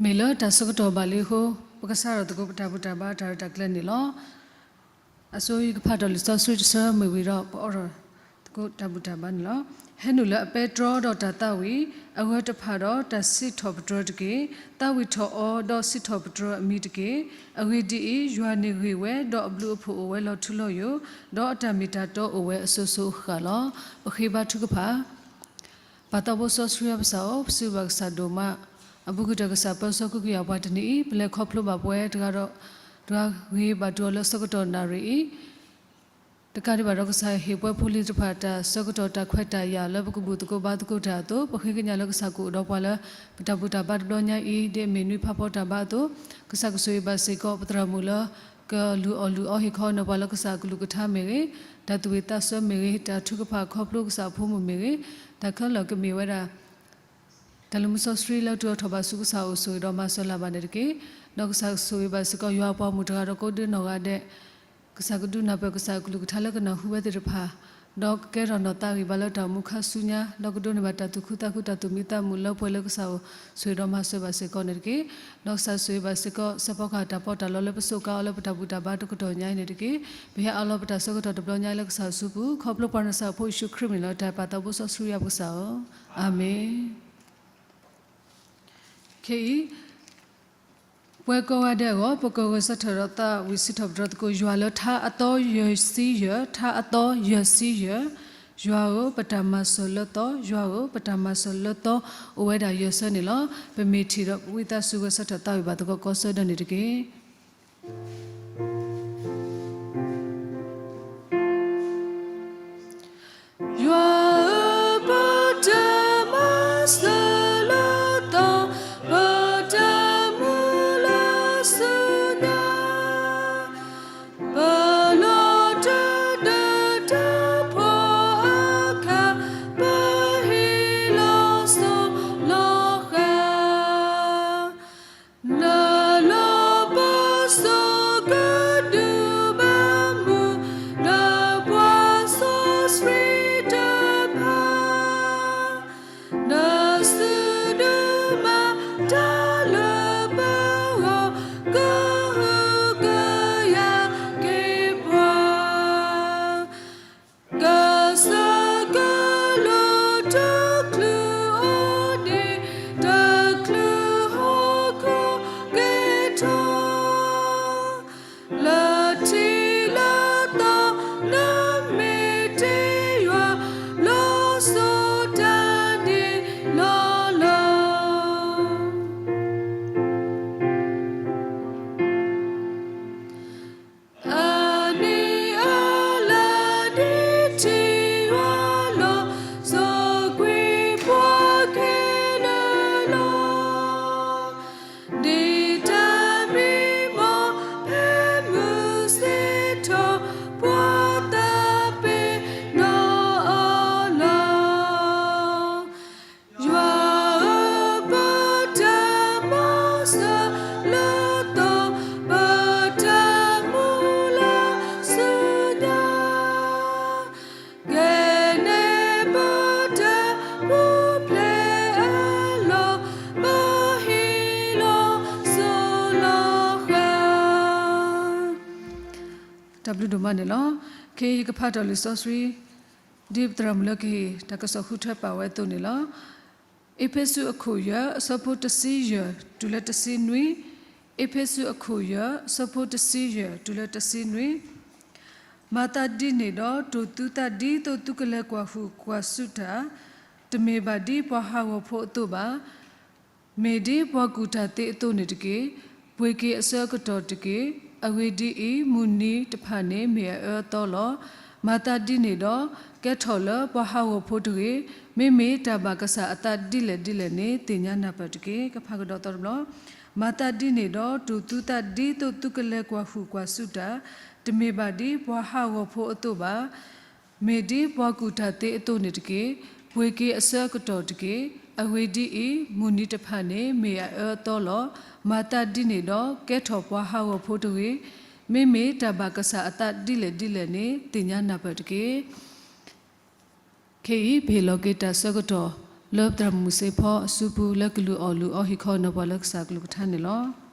မ့ၢ်လၢတၢ်ဆၢကတီၢ်ဘၣ်လံအဃိ, ပကစးထီၣ်သကိးပတၢ်ဘူၣ်တၢ်ဘါတၢ်ရဲၣ်တၢ်ကျဲၤန့ၣ်လီၤ. အဆိယကဖးထီၣ်လံာ်စီဆှံတဆၢမ့ၢ်ဝံၤဒီး ပအိးထီၣ်သကိးတၢ်ဘူၣ်တၢ်ဘါန့ၣ်လီၤ. ဟဲနုာ်လၢအပဲတြီဒီးတၢ်သးဝံၣ်, အဂၢၢ်တဖၣ်ဒီးတၢ်စံးထီၣ်ပတြၢၤတက့ၢ်. သးဝံၣ်ထီၣ်အီၤဒီးစံးထီၣ်ပတြၢၤအမံၤတက့ၢ်. အဂ့ၢ်ဒ်အံၤ, ယွၤန့ၣ်ဂ့ၢ်ဝဲ, ဒီးအဘျုးအဖှိၣ်အိၣ်ဝဲလီၤထူလီၤယိာ်, ဒီးအတၢ်မ့ၢ်တၢ်တီအိၣ်ဝဲအစိၤစိၤအဃၣ်လီၤ. ပဃ့ဘါထုကဖၣ်. ပၢ်သးဘိစီဆှံယွၤပကစၢ်ဧၢ, ပစံးဘျုးဘၣ်ကစၢ်ဒိၣ်မး, အဘူးကတၢၢ်ကစၢ်ပၢဆှၢကဟုကယာ်ပှၤတနံၤအံၤ, ပလဲၤခီဖျိဘၣ်ပဝဲတဂၤဒီးတဂၤဂ့ၤ ဘၣ်တုၤအီၤလၢဆၢကတီၢ်နၣ်ရံၣ်အံၤ, တကးဒံးဘၣ်ဒီးကစၢ်ဟ့ၣ်ပှၤဖိလံၤတဖၣ် တၢ်ဆၢကတီၢ်တၢ်ခွဲးတၢ်ယာ်လၢပကဘူၣ်သကိးဘါသကိးတၢ်အသိး, ပဃ့ကညးလၢကစၢ်ကအိၣ်ဒီးပှၤလၢ ပတၢ်ဘူၣ်တၢ်ဘါတဘျီညါအံၤ, ဒ်အမ့ၢ်နွံဖးဖီတၢ်ဘါအသိး, ကစၢ်ကဆိၣ်ဂ့ၤဘၣ်စ့ၢ်ကီး ပသရၣ်မုၣ်လၢ ကလုၢ်အီၣ်လုၢ်အီဟ့ၣ်ခီနၢ်ပှၤလၢကစၢ်အကလုၢ်ကထါမ့ၢ်ဂ့ၤ, တၢ်သူၣ်ဝံၣ်သးဆၢမ့ၢ်ဂ့ၤ, တၢ်ထုကဖၣ်ခီဖျိကစၢ်အဖိမုၣ်မ့ၢ်ဂ့ၤ, တၢ်ခဲလၢာ်ကမ့ၢ်ဝဲဒၣ် တၢ်လုၢ်မုၢ်စီဆှံလၢတုၤအီၤထီၣ်ဘၣ်ဆူကစၢ်အအိၣ်ဆိၣ်ဂ့ၤဒီးမၤစၢၤလၢ်ဘၣ်န့ၣ်တက့ၢ်. ဒီးကစၢ်ကဆိၣ်ဂ့ၤဘၣ်စ့ၢ်ကီး ယွၤအပှၤမုၣ်တဂၤဒီးကိးဒဲးနီၢ်ဂၤဒဲး, ကစၢ်ကဒုးနၢ်ပၢၢ်ကစၢ်အကလုၢ်ကထါလၢကနၢ်ဟူဝဲသ့ၣ်တဖၣ်, ဒီးကကဲထီၣ်နီၢ်သးဂံၢ်ဘါလၢတၢ်အိၣ်မူခါဆူညါ, ဒီးကဒိးန့ၢ်ဘၣ်တၢ်သူၣ်ခုသးခု တၢ်သူၣ်မံသးမုာ်လၢပှဲၤလၢကစၢ်အအိၣ်ဆိၣ်ဂ့ၤဒီးမၤစၢၤဘၣ်စ့ၢ်ကီးန့ၣ်တက့ၢ်. ဒီးကစၢ်ဆိၣ်ဂ့ၤဘၣ်စ့ၢ်ကီးစဲးဖီကဟၣ်တၢ်ပီးတၢ်လီလၢပစိာ်ကါအီၤလၢပတၢ်ဘူၣ်တၢ်ဘါတကတီၢ်ညါအံၤန့ၣ်တက့ၢ်. ပဟဲအးလီၤပတၢ်ဆၢကတီၢ်တဘျီညါလၢကစၢ်အစုပူၤ, ခီဖျိပှၤနဆၣ်ဖိယ့ၣ်ၡူးခရံာ်မံၤလီၤ. တၢ်ပၢ်သးဘိစီဆှံယွၤပကစၢ်ဧၢ, အၤမ့ၣ်. ခဲအံၤ ပဝဲကိးဂၤဒဲးအဂီၢ် ပကဂဲၤဆၢထၢၣ်ဒီးသးဝံၣ်စံးထီၣ်ပတြၢၤသကိးယွၤလၢထါအသီယဲၢ်ဆံယဲၢ်, ထါအသီယဲၢ်ဆံယဲၢ်, ယွၤဧၢ, ပတၢ်မၤစၢၤလၢသီ, ယွၤဧၢ, ပတၢ်မၤစၢၤလၢသီ, အိၣ်ဝဲဒၣ်ယဲၢ်ဆၢန့ၣ်လီၤ. ပမ့ၢ်ထံၣ်ဒီးဝံသးစူၤဂဲၤဆၢထၢၣ်သးဝံၣ်ဘၣ်သကိးကိးဆၢဒၢန့ၣ်တက့ၢ်. ယွၤဧၢ, ပတၢ်မၤစၢၤလၢသီ, ပတၢ်မုၢ်လၢ်ဆူညါ, ပလီၤတၢ်ဒၢတၢ်ဖှီၣ်အခါ, ပဟ့ၣ်လီၤစိၤလီၤဃာ် နလီၢ်ပစိာ်ကဒုးဘၣ်မုာ်, နပှၤစီဆှံတဖၣ်, နစုဒုးမၤတၢ်လၢပဂီၢ်, ကဟုကယာ်က့ၤပှၤ ကစၢ်ကလုၢ်တချုးအိၣ်ဒံး, တချုးဟီၣ်ခိၣ်က့ၤထီၣ်, လၢထံလၢသီနမ့ၢ်တ့ၢ်ယွၤ, လီၤစိၤတၢ်ဒ့ၣ်လီၤလီၤ. အနံၣ်အလါဒ်ထံၣ်ယွၤလီၤ, စိာ်ကွံာ်ပှၤခဲလၢာ်လီၤ. ဒ်တၢ်မံမီၢ်ဖဲမုၢ်ဆ့ၣ်ထီၣ်, ပှၤသးပ့ၤနီၣ်အီၤလီၤ. ယွၤဧၢ, ပတၢ်မၤစၢၤလၢသီ, ပတၢ်မုၢ်လၢ်ဆူညါ, ကဲန့ၣ်ပတၢ်ပူၤဖျဲးအလီၢ်, ပဟ့ၣ်လီၤစိၤလီၤဃာ် တၢ်ဘျုးဒိၣ်မးန့ၣ်လီၤ. ခဲအံၤယကဖးထီၣ်လံာ်စီဆှံ ဒ်ပသရၣ်မုၣ်လၢကဟ့ၣ်တၢ်ကစီၣ်ဃုထၢပာ်ဝဲအသိးန့ၣ်လီၤ. အ့းဖ့းစူးအခိၣ်ယဲၢ် အဆၢဖိတဆံယဲၢ်တုၤလၢတဆံနွံ, အ့းဖ့းစူးအခိၣ်ယဲၢ် အဆၢဖိတဆံယဲၢ်တုၤလၢတဆံနွံ. မၤသးဒ်န့ၣ်ဒီး တူၢ်သုသးဒ်သိးသုကလဲၤကွၢ်ဟုၣ်ကွၢ်ဆူၣ်တၢ်, တမ့ၢ်ဘၣ်ဒ်ပှၤဟးဂီၤဖိအသိးဘၣ် မ့ၢ်ဒ်ပှၤကူၣ်တၢ်သ့အသိးန့ၣ်တက့ၢ်. ပှ့ၤက့ၤအဆၢအကတီၢ်တက့ၢ်. အဂ့ၢ်ဒ်အံၤ, မုၢ်နံၤတဖၣ်န့ၣ်မ့ၢ်အအၢအသီလီၤ. မၤသးဒ်န့ၣ်ဒီး ကဲထီၣ်လၢပှၤဟးဂီၤဖိတဂ့ၤ. မ့မ့ၢ်တၢ်ဘၣ်ကစၢ်အသးဒ်လဲၣ်ဒ်လဲၣ်န့ၣ် သ့ၣ်ညါနၢ်ပၢၢ်တက့ၢ်. ကဖးကဒီးသီတဘျီ, မၤသးဒ်န့ၣ်ဒီး တူၢ်သုသးဒ်သိးသုကလဲၤကွၢ်ဟုၣ်ကွၢ်ဆူၣ်တၢ်, တမ့ၢ်ဘၣ်ဒ်ပှၤဟးဂီၤဖိအသိးဘၣ် မ့ၢ်ဒ်ပှၤကူၣ်တၢ်သ့အသိးန့ၣ်တက့ၢ်. ပှ့ၤက့ၤအဆၢအကတီၢ်တက့ၢ်. အဂ့ၢ်ဒ်အံၤ, မုၢ်နံၤတဖၣ်န့ၣ်မ့ၢ်အအၢအသီလီၤ. မၤသးဒ်န့ၣ်ဒီး ကဲထီၣ်ပှၤဟးဂီၤဖိတဂ့ၤ. မ့မ့ၢ်တၢ်ဘၣ်ကစၢ်အသးဒ်လဲၣ်ဒ်လဲၣ်န့ၣ် သ့ၣ်ညါနၢ်ပၢၢ်တက့ၢ်. ခဲအံၤ ပဟ့ၣ်လီၤက့ၤတၢ်ဆၢကတီၢ် လၢပသရၣ်မုၣ်စ့ဖီအစုပူၤ လၢကလုၢ်အီၣ်လုၢ်အီဟ့ၣ်ခီအီၣ်နီၤပှၤလၢကစၢ်ကလုၢ်ကထါန့ၣ်လီၤ.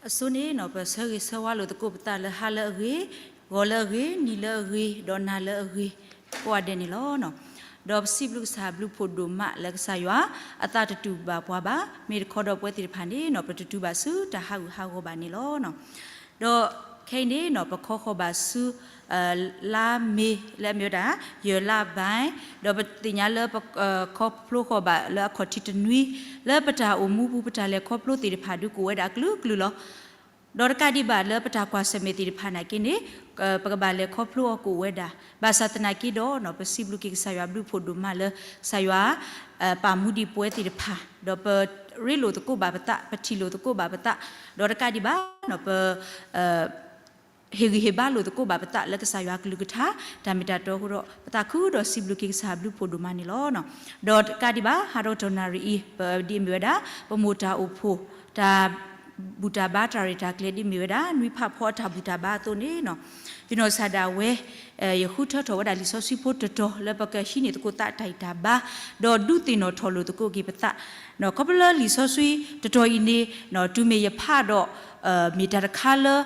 အဆိန့ၣ်နီၤ ပဆၢဂ့ၤဆၢဝါလိာ်သကိးပသးလၢဟါလၢအဂ့ၤ, ဂီၤလၢအဂ့ၤ, နံၤလၢအဂ့ၤ, ဒီးနၤလၢအဂ့ၤ, ကိးဂၤဒဲးန့ၣ်လီၤ. ဒီးပစံးဘျုးကစၢ်ဘျုးဖှိၣ်ဒိၣ်မးလၢကစၢ်ယွၤ အသးတတူၢ်ဘၣ်ပှၤဘၣ်, မ့ၢ်တခီဒီးပဝဲသ့ၣ်တဖၣ်န့ၣ်နီၤ ပတတုၤဘၣ်ဆူတၢ်ဟးဂူာ်ဟးဂီၤဘၣ်န့ၣ်လီၤ. ဒီးခဲအံၤန့ၣ်နီၤ ပခီဃီၤဘၣ်ဆူ လါမ့ၤလၢအမ့ၢ်ဝဲဒၣ် ယဲၢ်လါဘၣ်, ဒီးပသ့ၣ်ညါလၢပ ခီဖျိဃီၤဘၣ်လၢအခီၣ်ထံးတနွံ လၢပတၢ်အိၣ်မူပူၤ ပတၢ်လဲၤခီဖျိသ့ၣ်တဖၣ်ဒုးကအိၣ်ဝဲဒၣ်အကလုာ်ကလုာ်လီၤ. ဒီးတကးဒံးဘၣ်လၢပတၢ်ကွၢ်ဆၢၣ်မဲာ်သ့ၣ်တဖၣ်နာ်က့န့ၣ် ပကဘၣ်လဲၤခီဖျိအီၤကအိၣ်ဝဲဒၣ်, ဘၣ်ဆၣ်သနာ်က့ဒီးနီၤ ပစံးဘျုးက့ၤကစၢ်ယွၤဘျုးဖှိၣ်ဒိၣ်မးလၢ ကစၢ်ယွၤ ပာ်မူဒံးပဝဲသ့ၣ်တဖၣ်, ဒီးပရ့လိာ်သကိးဘၣ်ပသး, ပထံၣ်လိာ်သကိးဘၣ်ပသး, ဒီးတကးဒံးဘၣ်နီၤ ပ ဟ့ၣ်ဂံၢ်ဟ့ၣ်ဘါလိာ်သကိးဘၣ်ပသးလၢကစၢ်ယွၤကလုၢ်ကထါ တၢ်မ့ၢ်တၢ်တီအဃိဒီး ပသးခုဒီးစံးဘျုးက့ၤကစၢ်ဘျုးဖှိၣ်ဒိၣ်မးန့ၣ်လီၤ. ဒီးတကးဒံးဘၣ် ဟးထီၣ်ကတီၢ်နၣ်ရံၣ်အံၤ ပဒ်အမ့ၢ်ဝဲဒၣ် ပမိၢ်တၢ်အိၣ်ဖှိၣ် တၢ်ဘူၣ်တၢ်ဘါတၢ်ရဲၣ်တၢ်ကျဲၤဒ်အမ့ၢ်ဝဲဒၣ် နွံဖးဖီအတၢ်ဘူၣ်တၢ်ဘါအသိးန့ၣ်နီၤ ယနီၢ်ကစၢ်ဒၣ်ဝဲ ယဃုထၢထီၣ်ဝဲဒၣ်လံာ်စီဆှံဖိတတီၤလၢပကဟံးန့ၢ်သကိးသးတၢ်ဂံၢ်တၢ်ဘါ, ဒီးဒုးသ့ၣ်နီၣ်ထီၣ်လိာ်သကိးက့ၤပသး, ခီဖျိလၢလံာ်စီဆှံတတီၤအံၤန့ၣ် တုၤမ့ၢ်ယဖးဒီး မ့ၢ်တၢ်တခါလၢ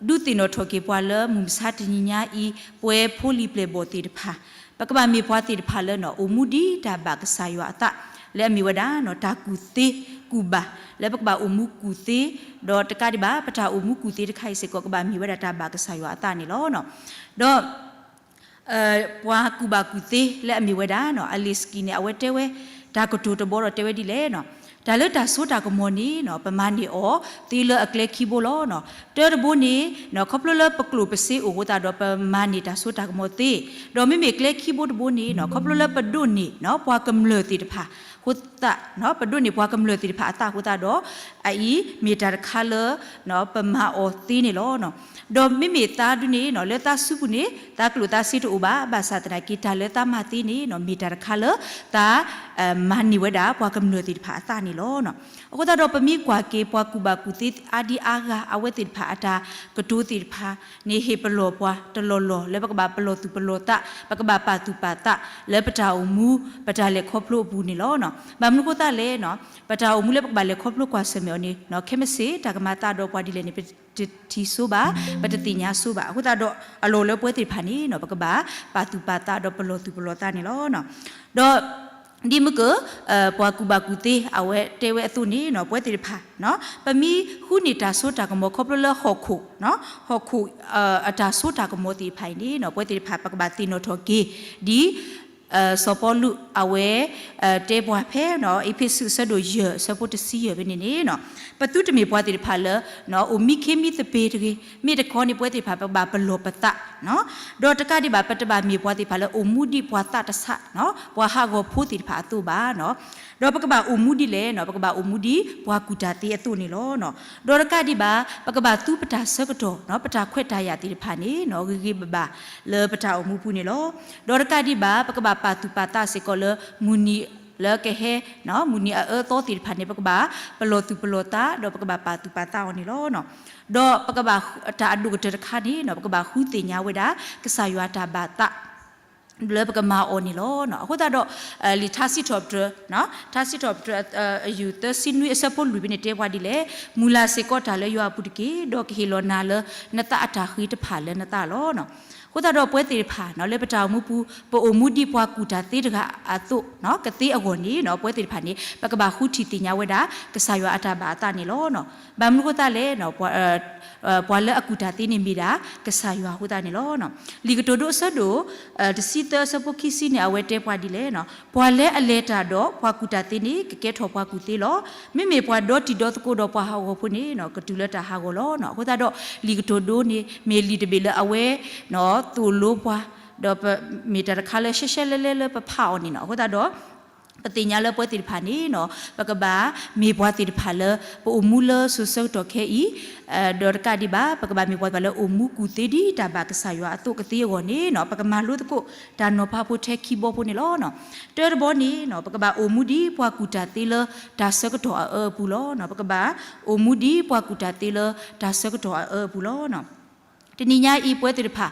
ဒုးသ့ၣ်နီၣ်ထီၣ်က့ၤပှၤလၢမုၢ်မဆါတနံၤညါအံၤ ပဝဲဖိလံၤပျဲၢ်ဘီၣ်သ့ၣ်တဖၣ် ပကဘၣ်မ့ၢ်ပှၤသ့ၣ်တဖၣ်လၢ အိၣ်မူဒ်တၢ်ဘၣ်ကစၢ်ယွၤအသး လၢအမ့ၢ်ဝဲဒၣ် တၢ်ကူၣ်သ့ကူၣ်ဘၣ် လၢပကဘၣ်အိၣ်မူကူၣ်သ့, ဒီးတကးဒံးဘၣ် ပတၢ်အိၣ်မူကူၣ်သ့တခါအံၤစ့ၢ်ကီး ကဘၣ်မ့ၢ်ဝဲဒၣ်တၢ်ဘၣ်ကစၢ်ယွၤအသးန့ၣ်လီၤ. ဒီး ပှၤကူၣ်ဘၣ်ကူၣ်သ့လၢအမ့ၢ်ဝဲဒၣ် အလ့းစကံးန့ၣ် အဝဲတဲဝဲ တၢ်ကတိၤတဘီဒီးတဲဝဲဒ်လဲၣ်နီၤ, တၢ်လၢတၢ်စိတၢ်ကမီၤန့ၣ်နီၤ ပမၤန့ၢ်အီၤသ့လၢအကျဲခံဘိလီၤ. တၢတဘိန့ၣ် ခီဖျိလၢပကျိၣ်ပစ့အိၣ်အဃိသတးဒီး ပမၤန့ၢ်တၢ်စိတၢ်ကမီၤသ့, ဒီးမ့မ့ၢ်ကျဲခံဘိတဘိန့ၣ်နီၤ ခီဖျိလၢပဒိးန့ၢ် ပှၤကမျၢၢ်သ့ၣ်တဖၣ်အဃိသတး, ပဒိးန့ၢ်ပှၤကမျၢၢ်သ့ၣ်တဖၣ်အသးအဃိသတးဒီး အအံၤမ့ၢ်တၢ်တခါလၢ ပမၤအီၤသ့န့ၣ်လီၤ. ဒီးမ့မ့ၢ်သးဒုန့ၣ်နီၤ လၢသးစုပူၤန့ၣ် သးကျိၣ်သးစ့တအိၣ်ဘၣ်, ဘၣ်ဆၣ်သနာ်က့ တၢ်လၢသးမၤသ့န့ၣ်နီၤ မ့ၢ်တၢ်တခါလၢ သး မၤန့ၢ်ဝဲဒၣ်ပှၤကမျၢၢ်သ့ၣ်တဖၣ်အသးန့ၣ်လီၤ. အဃိသတးဒီး ပမ့ၢ်ကွၢ်က့ၤပှၤကူၣ်ဘၣ်ကူၣ်သ့အါဒံအါဂၤ အဝဲသ့ၣ်တဖၣ်အတၢ်ကတိၤသ့ၣ်တဖၣ်န့ၣ် ဟ့ၣ်ပလီၢ်ပှၤတလီၢ်လီၢ် လၢပကဘၣ်ပလီၢ်သူၣ်ပလီၢ်သး, ပကဘၣ်ပာ်သူၣ်ပာ်သး လၢပတၢ်အိၣ်မူ ပတၢ်လဲၤခီဖျိအပူၤန့ၣ်လီၤ. ဘၣ်မနုၤအဃိသတးလဲၣ်နီၤ ပတၢ်အိၣ်မူလၢပကဘၣ်လဲၤခီဖျိကွၢ်ဆၢၣ်မဲာ်အီၤန့ၣ် ခဲမုၢ်ဆ့ၣ် တၢ်ကမၤသးဒီးပှၤဒ်လဲၣ်န့ၣ် ပတထံၣ်ဆိဘၣ်, ပတသ့ၣ်ညါဆိဘၣ်. အဃိသတးဒီး အလီၢ်လၢပဝဲသ့ၣ်တဖၣ်န့ၣ်နီၤ ပကဘၣ်ပာ်သူၣ်ပာ်သးဒီးပလီၢ်သူၣ်ပလီၢ်သးန့ၣ်လီၤ. ဒီး ဒ်မ့ၢ်က ပှၤကူၣ်ဘၣ်ကူၣ်သ့ အဝဲတဲဝဲအသိးန့ၣ်နီၤ ပဝဲသ့ၣ်တဖၣ် ပမ့ၢ်ဃုန့ၢ်တၢ်စိတၢ်ကမီၤ ခီဖျိလၢဟီၣ်ခိၣ် ဟီၣ်ခိၣ် အတၢ်စိတၢ်ကမီၤသ့ၣ်တဖၣ်အံၤန့ၣ်နီၤ ပဝဲသ့ၣ်တဖၣ် ပကဘၣ်သ့ၣ်နီၣ်ထီၣ်က့ၤ ဒ် စီၤပီလူး အဝဲ တဲပှၤဖဲ အ့းဖ့းစူးအဆၢဒိၣ်ယဲၢ် အဆၢဖိတဆံယဲၢ်ဖဲန့ၣ်န့ၣ်နီၤ ပသုတမ့ၢ်ပှၤသ့ၣ်တဖၣ်လၢ အိၣ်မံခ့မံသပ့ၤတဂ့ၤ, မ့ၢ်တခီန့ၣ် ပဝဲသ့ၣ်တဖၣ် ပကဘၣ်ပလီၢ်ပသး ဒီးတကးဒံးဘၣ် ပတဘၣ်မ့ၢ်ပှၤသ့ၣ်တဖၣ်လၢ အိၣ်မူဒ်ပှၤသးတဆး ပှၤဟးဂီၤဖိသ့ၣ်တဖၣ်အသိးဘၣ်နီၤ. ဒီးပကဘၣ်အိၣ်မူဒ်လဲၣ်နီၤ ပကဘၣ်အိၣ်မူဒ်ပှၤကူၣ်တၢ်သ့အသိးန့ၣ်လီၤ. ဒီးတကးဒံးဘၣ် ပကဘၣ်သူပတၢ်ဆၢကတီၢ် ပတၢ်ခွဲးတၢ်ယာ်သ့ၣ်တဖၣ်န့ၣ်နီၤ ဂ့ၤဂ့ၤဘၣ်ဘၣ်လၢပတၢ်အိၣ်မူပူၤန့ၣ်လီၤ. ဒီးတကးဒံးဘၣ် ပကဘၣ်ပာ်သူၣ်ပာ်သးစ့ၢ်ကီးလၢ မုၢ်နံၤလၢကဟဲ မုၢ်နံၤအအၢအသီသ့ၣ်တဖၣ်န့ၣ် ပကဘၣ်ပလီၢ်သူၣ်ပလီၢ်သး ဒီးပကဘၣ်ပာ်သူၣ်ပာ်သးအီၤန့ၣ်လီၤ. ဒီးပကဘၣ် တၢ်အဒိၣ်ကတၢၢ်တခါန့ၣ်နီၤ ပကဘၣ်ဃုသ့ၣ်ညါဝဲဒၣ် ကစၢ်ယွၤတၢ်ဘၣ်သး လၢပကမၤအီၤန့ၣ်လီၤ. အဃိသတးဒီး လံာ်ထါစံးထီၣ်ပတြၢၤ ထါစံးထီၣ်ပတြၢၤ အယူၢ်သၢဆံနွံအဆၢဖိလွံၢ်ဖဲန့ၣ်တဲပှၤဒ်လဲၣ်, မုၢ်လၢ်စ့ၢ်ကီးတၢ်လၢယွၤအပူၤတက့ၢ်, ဒီးကဟ့ၣ်လီၤနၤလၢနသးအတၢ်ဃ့တဖၣ်လၢနသးလီၤ. အဃိသတးဒီးပဝဲသ့ၣ်တဖၣ် လၢပတၢ်အိၣ်မူပူၤ ပအိၣ်မူဒ်ပှၤကူၣ်တၢ်သ့တဂၤအသိး ကသ့အဂီၢ်န့ၣ် ပဝဲသ့ၣ်တဖၣ်န့ၣ် ပကဘၣ်ဃုထံၣ်သ့ၣ်ညါဝဲဒၣ် ကစၢ်ယွၤအတၢ်ဘၣ်အသးန့ၣ်လီၤ. ဘၣ်မနုၤအဃိသတးလဲၣ် ပှၤလၢအကူၣ်တၢ်သ့န့ၣ်မ့ၢ်ဒၣ် ကစၢ်ယွၤအဃိသတးန့ၣ်လီၤ. လံာ်ကတိၤဒိအဆၢဒိၣ် တဆံသၢအဆၢဖိခံဆံန့ၣ် အဝဲတဲပှၤဒ်လဲၣ်, ပှၤလၢအလဲၤတၢ်ဒီးပှၤကူၣ်တၢ်သ့န့ၣ် ကကဲထီၣ်ပှၤကူၣ်သ့လီၤ. မ့မ့ၢ်ပှၤဒီတံၤဒီသကိးဒီးပှၤဟးဂီၤဖိန့ၣ် ကတုၤလၢတၢ်ဟးဂီၤလီၤ. အဃိသတးဒီး လံာ်ကတိၤဒိန့ၣ် မ့ၢ်လံာ်တဘ့ၣ်လၢအဝဲ သိၣ်လိပှၤ ဒီးပမ့ၢ်တၢ်တခါလၢရှဲရှဲလဲလဲလၢပဖးအီၤန့ၣ်နီၤ. အဃိသတးဒီး ပသ့ၣ်ညါလၢပဝဲသ့ၣ်တဖၣ်န့ၣ်နီၤ ပကဘၣ်မ့ၢ်ပှၤသ့ၣ်တဖၣ်လၢ ပအိၣ်မူလၢစိၤဆၢကတီၢ်ခဲအံၤ ဒီးတကးဒံးဘၣ် ပကဘၣ်မ့ၢ်ပှၤသ့ၣ်တဖၣ်လၢအိၣ်မူကူၣ်သ့ဒ်တၢ်ဘၣ်ကစၢ်ယွၤအသိးကသ့အဂီၢ်န့ၣ်နီၤ ပကမၤလိသကိးတၢ်နီၤဖးဖိထဲခံဘီဖိန့ၣ်လီၤ. တၢတဘီန့ၣ်နီၤ ပကဘၣ်အိၣ်မူဒ်ပှၤကူၣ်တၢ်သ့လၢတၢ်ဆၢကတီၢ်အအၢအပူၤလီၤ. ပကဘၣ်အိၣ်မူဒ်ပှၤကူၣ်တၢ်သ့လၢတၢ်ဆၢကတီၢ်အအၢအပူၤလီၤ. တနံၤညါအံၤပဝဲသ့ၣ်တဖၣ်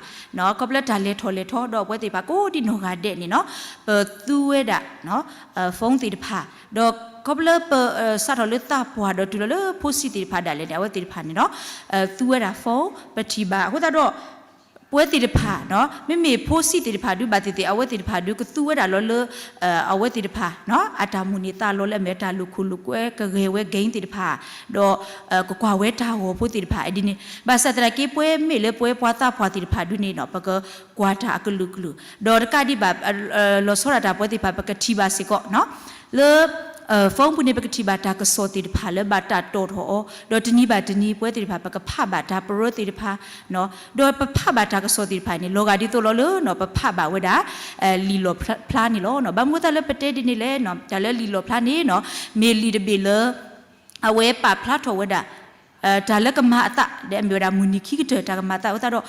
ခီဖျိတၢ်လဲၤထီၣ်လဲၤထီဒီးပဝဲသ့ၣ်တဖၣ်ကိးဒံနီၢ်ဂၤဒဲးန့ၣ်နီၤ ပသူဝဲဒၣ် phone သ့ၣ်တဖၣ် ဒီးခီဖျိပ စးထီၣ်လၢသးပှၢ်ဒီးတုၤလီၤလၢဖိဆံးသ့ၣ်တဖၣ်ဒၣ်လဲာ်န့ၣ် အဝဲသ့ၣ်တဖၣ်န့ၣ်နီၤ သူဝဲဒၣ် phone ပထံၣ်ဘၣ်အဃိသတးဒီး ပဝဲသ့ၣ်တဖၣ် မ့မ့ၢ်ဖိဆံးသ့ၣ်တဖၣ်ဒုးဘၣ်သ့ၣ်သ့ၣ် အဝဲသ့ၣ်တဖၣ်ဒုးကသူဝဲဒၣ်လီၤလၢ အဝဲသ့ၣ်တဖၣ် အတၢ်မိၣ်န့ၢ်သးလီလၢအမ့ၢ်တၢ်လိာ်ခိၣ်လိာ်ကွဲကဂဲၤဝဲ game သ့ၣ်တဖၣ် ဒီးကကွၢ်ဝဲတၢ်ဂီၤဖိသ့ၣ်တဖၣ်ဒ်န့ၣ် ဘၣ်ဆၣ်သနာ်က့ ပဝဲမ့ၢ်လၢပဝဲပှၤသးပှၢ်သ့ၣ်တဖၣ်ဒုးန့ၣ်နီၤ ပကကွၢ်တၢ်အကလုာ်ကလုာ် ဒီးတကးဒံးဘၣ် လီၤဆီဒၣ်တၢ်ပဝဲသ့ၣ်တဖၣ် ပကထံၣ်ဘၣ်စ့ၢ်ကီး လၢ phone ပူၤန့ၣ် ပကထံၣ်ဘၣ်တၢ်ကစီၣ်သ့ၣ်တဖၣ်လၢဘၣ်တၢ်တီၣ်ထီၣ်အီၤ ဒီးတနံၤဘၣ်တနံၤ ပဝဲသ့ၣ်တဖၣ် ပကဖးဘၣ်တၢ်ပရၢသ့ၣ်တဖၣ် ဒီးပဖးဘၣ်တၢ်ကစီၣ်သ့ၣ်တဖၣ်န့ၣ် လီၤဂာ်ဒ်သိးလီၤလၢနီၤ ပဖးဘၣ်ဝဲဒၣ် လံာ်လီၣ်ဖျါန့ၣ်လီၤ. ဘၣ်မနုၤအဃိသတးလၢပတဲဒ်န့ၣ်လဲၣ်နီၤ တၢ်လၢလံာ်လီၣ်ဖျါန့ၣ်နီၤ မ့ၢ်လံာ်တဘ့ၣ်လၢ အဝဲပာ်ဖျါထီၣ်ဝဲဒၣ် တၢ်လၢကမၤအသး ဒီးအမ့ၢ်ဝဲဒၣ်မုၢ်နံၤခံကတၢၢ်တၢ်ကမၤအသးအဃိသတး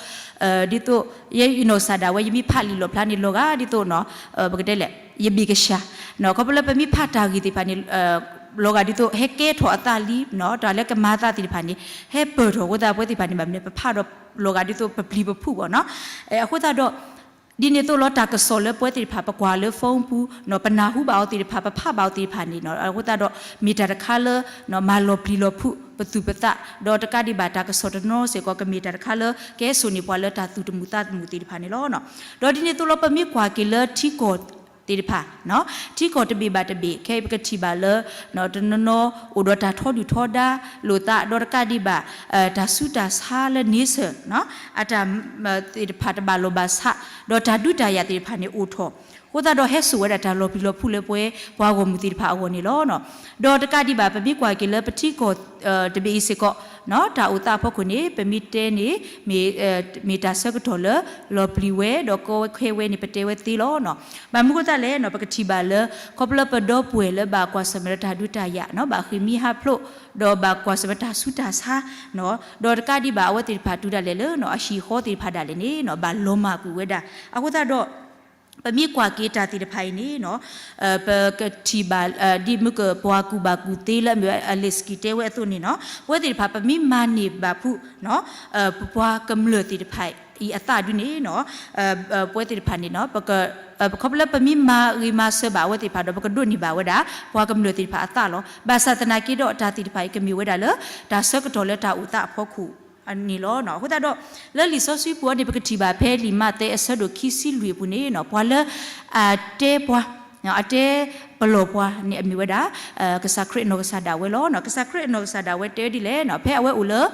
ဒီး ဒ်သိး ယနီၢ်ကစၢ်ဒၣ်ဝဲ ယမ့ၢ်ဖးလံာ်လီၣ်ဖျါန့ၣ် လီၤဂာ်ဒ်သိးနီၤ ပကတဲလဲၣ် ယဘ့ၣ်ကစၢ် ခီဖျိလၢပမ့ၢ်ဖးတၢ်ဂ့ၢ်သ့ၣ်တဖၣ်န့ၣ် လီၤဂာ်ဒ်သိးဟဲကဲထီၣ်အသးလံ တၢ်လၢကမၤအသးသ့ၣ်တဖၣ်န့ၣ် ဟဲပၢၢ်ထီၣ်အဃိသတး ပဝဲသ့ၣ်တဖၣ်န့ၣ် ဘၣ်မနုၤပဖးဒီးလီၤဂာ်ဒ်သိးပပျံၤပဖုးဘၣ်နီၤ အဃိသတးဒီး ဒ်န့ၣ်အသိးလီၤ တၢ်ကစီၣ်လၢပဝဲသ့ၣ်တဖၣ် ပကွၢ်လၢ phone ပူၤ ပနၢ်ဟူဘၣ်အီၤသ့ၣ်တဖၣ် ပဖးဘၣ်အီၤသ့ၣ်တဖၣ်န့ၣ်နီၤ အဃိသတးဒီး မ့ၢ်တၢ်တခါလၢ မၤလီၤပျံၤလီၤဖုးပသူၣ်ပသး ဒီးတကးဒံးဘၣ်တၢ်ကစီၣ်တနီၤစ့ၢ်ကီး ကမ့ၢ်တၢ်တခါလၢ ကဟဲစိာ်န့ၢ်ပှၤလၢတၢ်သူၣ်တမုာ်သးတမုာ်သ့ၣ်တဖၣ်န့ၣ်လီၤ. ဒီးဒ်န့ၣ်အသိးလီၤ ပမ့ၢ်ကွၢ်က့ၤလၢထံကီၢ်သ့ၣ်တဖၣ် ထံကီၢ်တဘ့ၣ်ဘၣ်တဘ့ၣ် ခဲအံၤပကထံၣ်ဘၣ်လၢ တနီၤနီၤအိၣ်ဒီးတၢ်ထီဒုၣ်ထီဒါလိာ်သး ဒီးတကးဒံးဘၣ် တၢ်ဆူးတၢ်ဆါလၢန့ဆၢၣ် အတၢ်သ့ၣ်တဖၣ်တဘၣ်လီၢ်ဘၣ်ဆး ဒီးတၢ်ဒုးတၢ်ယၤသ့ၣ်တဖၣ်န့ၣ်အိၣ်ထီၣ် အဃိသတးဒီးဟဲစိာ်ဝဲဒၣ်တၢ်လီၤပျံၤလီၤဖုးလၢပဝဲပှၤဂီၢ်မုၢ်သ့ၣ်တဖၣ်အဂီၢ်န့ၣ်လီၤ. ဒီးတကးဒံးဘၣ် ပမ့ၢ်ကွၢ်က့ၤလၢပထံကီၢ် တဘ့ၣ်အံၤစ့ၢ်ကီး တၢ်အိၣ်သးအဖီခိၣ်န့ၣ် ပမ့ၢ်တဲန့ၣ် မ့ၢ်တၢ်ဆၢကတီၢ်လၢ လီၤပျံၤဝဲ ဒီးကီဝဲခဲဝဲန့ၣ် ပတဲဝဲသ့လီၤ. ဘၣ်မနုၤအဃိသတးလဲၣ် ပကထံၣ်ဘၣ်လၢ ခီဖျိပဒီပုၢ်ဝဲၢ်လၢဘၣ်ကွၢ်ဆၢၣ်မဲာ်ဒီးတၢ်ဒုးတၢ်ယၤ ဘၣ်ဃ့ၢ်မှံဟးဖျိး ဒီးဘၣ်ကွၢ်ဆၢၣ်မဲာ်တၢ်ဆူးတၢ်ဆါ ဒီးတကးဒံးဘၣ် အဝဲသ့ၣ်တဖၣ်တုၤဒၣ်လဲာ်လၢ အဟံၣ်ဃီသ့ၣ်တဖၣ်ဒၣ်လဲာ်န့ၣ် ဘၣ်လီၤမၢ်ကွံာ်ဝဲဒၣ် အဃိသတးဒီး ပမ့ၢ်ကွၢ်က့ၤတၢ်သ့ၣ်တဖၣ်အံၤန့ၣ်နီၤ ပကထံၣ်ဘၣ် ဒ်မုၢ်ကပှၤကူၣ်ဘၣ်ကူၣ်သ့လၢအမ့ၢ် Zelenskyy တဲဝဲအသိးန့ၣ်နီၤ ပဝဲသ့ၣ်တဖၣ် ပမ့ၢ်မၤန့ၢ်ဘၣ်ဖုး ပပှၤကမျၢၢ်သ့ၣ်တဖၣ်အံၤအသးဒုန့ၣ်နီၤ ပဝဲသ့ၣ်တဖၣ်န့ၣ်နီၤ ခီဖျိပမ့ၢ်မၤဂ့ၤမၤစၢၤဘၣ်အဝဲသ့ၣ်တဖၣ်ဒီး ပကဒိးန့ၢ်ဘၣ်ဝဲဒၣ် ပှၤကမျၢၢ်သ့ၣ်တဖၣ်အသးလီၤ. ဘၣ်ဆၣ်သနာ်က့ဒီး တၢ်သ့ၣ်တဖၣ်အံၤကမ့ၢ်ဝဲဒၣ်လၢ တၢ်ဆၢကတီၢ်လၢတၢ်အိၣ်သးအဖီခိၣ်န့ၣ်လီၤ. အဃိသတးဒီး လၢလံာ်စီဆှံပူၤအံၤန့ၣ် ပကထံၣ်ဘၣ်ဖဲလံာ်မးသဲအဆၢဒိၣ်ခံဆံလွံၢ်အပူၤန့ၣ်နီၤ ပှၤလၢအတဲပှၤ အတဲပလီၢ်ပှၤန့ၣ် အမ့ၢ်ဝဲဒၣ် ကစၢ်ခရံာ်အနီၢ်ကစၢ်ဒၣ်ဝဲလီၤ. ကစၢ်ခရံာ်အနီၢ်ကစၢ်ဒၣ်ဝဲတဲဒ်လဲၣ်နီၤ ဖဲအဝဲအိၣ်လၢ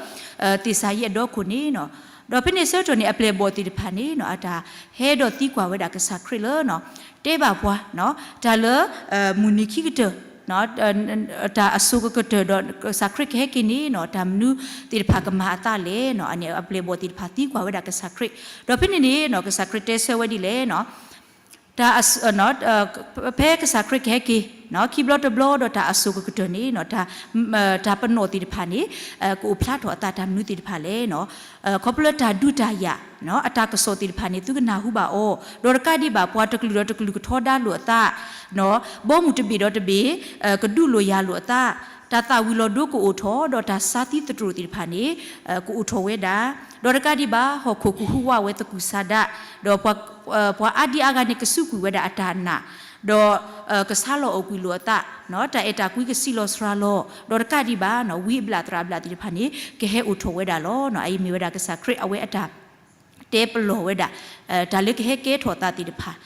သ့ၣ်စၤယံးအဒီခိၣ်န့ၣ်နီၤ ဒီးဖဲန့ၣ်ဆၢကတီၢ်န့ၣ် အပျဲၢ်အဘီၣ်သ့ၣ်တဖၣ်န့ၣ်နီၤ အတၢ်ဟဲဒီးသံကွၢ်ဝဲဒၣ်ကစၢ်ခရံာ်လၢ တဲဘၣ်ပှၤ တၢ်လၢ မုၢ်နံၤခံကတၢၢ် တၢ်အစိၤကကတၢၢ်ဒီးကစၢ်ခရံာ်ကဟဲက့ၤန့ၣ်နီၤ တၢ်မနုၤသ့ၣ်တဖၣ်ကမၤအသးလဲၣ်နီၤ အန့ၣ်အပျဲၢ်အဘီၣ်သ့ၣ်တဖၣ်သံကွၢ်ဝဲဒၣ်ကစၢ်ခရံာ် ဒီးဖဲန့ၣ်န့ၣ်နီၤ ကစၢ်ခရံာ်တဲဆၢဝဲဒ်လဲၣ်နီၤ တၢ်အ ဖဲကစၢ်ခရံာ်ကဟဲက့ၤ ခံဘျီတဘျီဒီးတၢ်အစိၤကကတၢၢ်န့ၣ်နီၤ တၢ်ပနီၣ်သ့ၣ်တဖၣ်န့ၣ် ကအိၣ်ဖျါထီၣ်အသးတၢ်မနုၤသ့ၣ်တဖၣ်လဲၣ်နီၤ ခီဖျိလၢတၢ်ဒုးတၢ်ယၤ အတၢ်ကစီၣ်သ့ၣ်တဖၣ်န့ၣ် သုကနၢ်ဟူဘၣ်အီၤ ဒီးတကးဒံးဘၣ် ပှၤတကလုာ်ဒီးတကလုာ်ကထီဒါလိာ်အသး ဘီမုၢ်တဘ့ၣ်ဒီးတဘ့ၣ် ကဒုးလိာ်ယၤလိာ်အသး တၢ်သၣ်ဝံၤလီၤဒိကအိၣ်ထီၣ် ဒီးတၢ်ဆါသံသတြိာ်သ့ၣ်တဖၣ်န့ၣ် ကအိၣ်ထီၣ်ဝဲဒၣ် ဒီးတကးဒံးဘၣ် ဟီၣ်ခိၣ်ကဟူးဝးဝဲသကူၣ်စးဒး ဒီးပှၤအါဒံအါဂၤန့ၣ် ကစူးကွံာ်ဝဲဒၣ်အတၢ်နာ် ဒီး ကဆါလီၤအီၣ်ကွံာ်လိာ်အသး တၢ်အဲၣ်တၢ်ကွံကစံးလီၤစှၤလီၤ ဒီးတကးဒံးဘၣ် ဝံအဘျၣ်သရၣ်အဘျၣ်သ့ၣ်တဖၣ်န့ၣ် ကဟဲအိၣ်ထီၣ်ဝဲဒၣ်လီၤ. အအံၤမ့ၢ်ဝဲဒၣ်ကစၢ်ခရံာ်အဝဲအတၢ် တဲပလီၢ်ဝဲဒၣ် တၢ်လၢကဟဲကဲထီၣ်သးသ့ၣ်တဖၣ်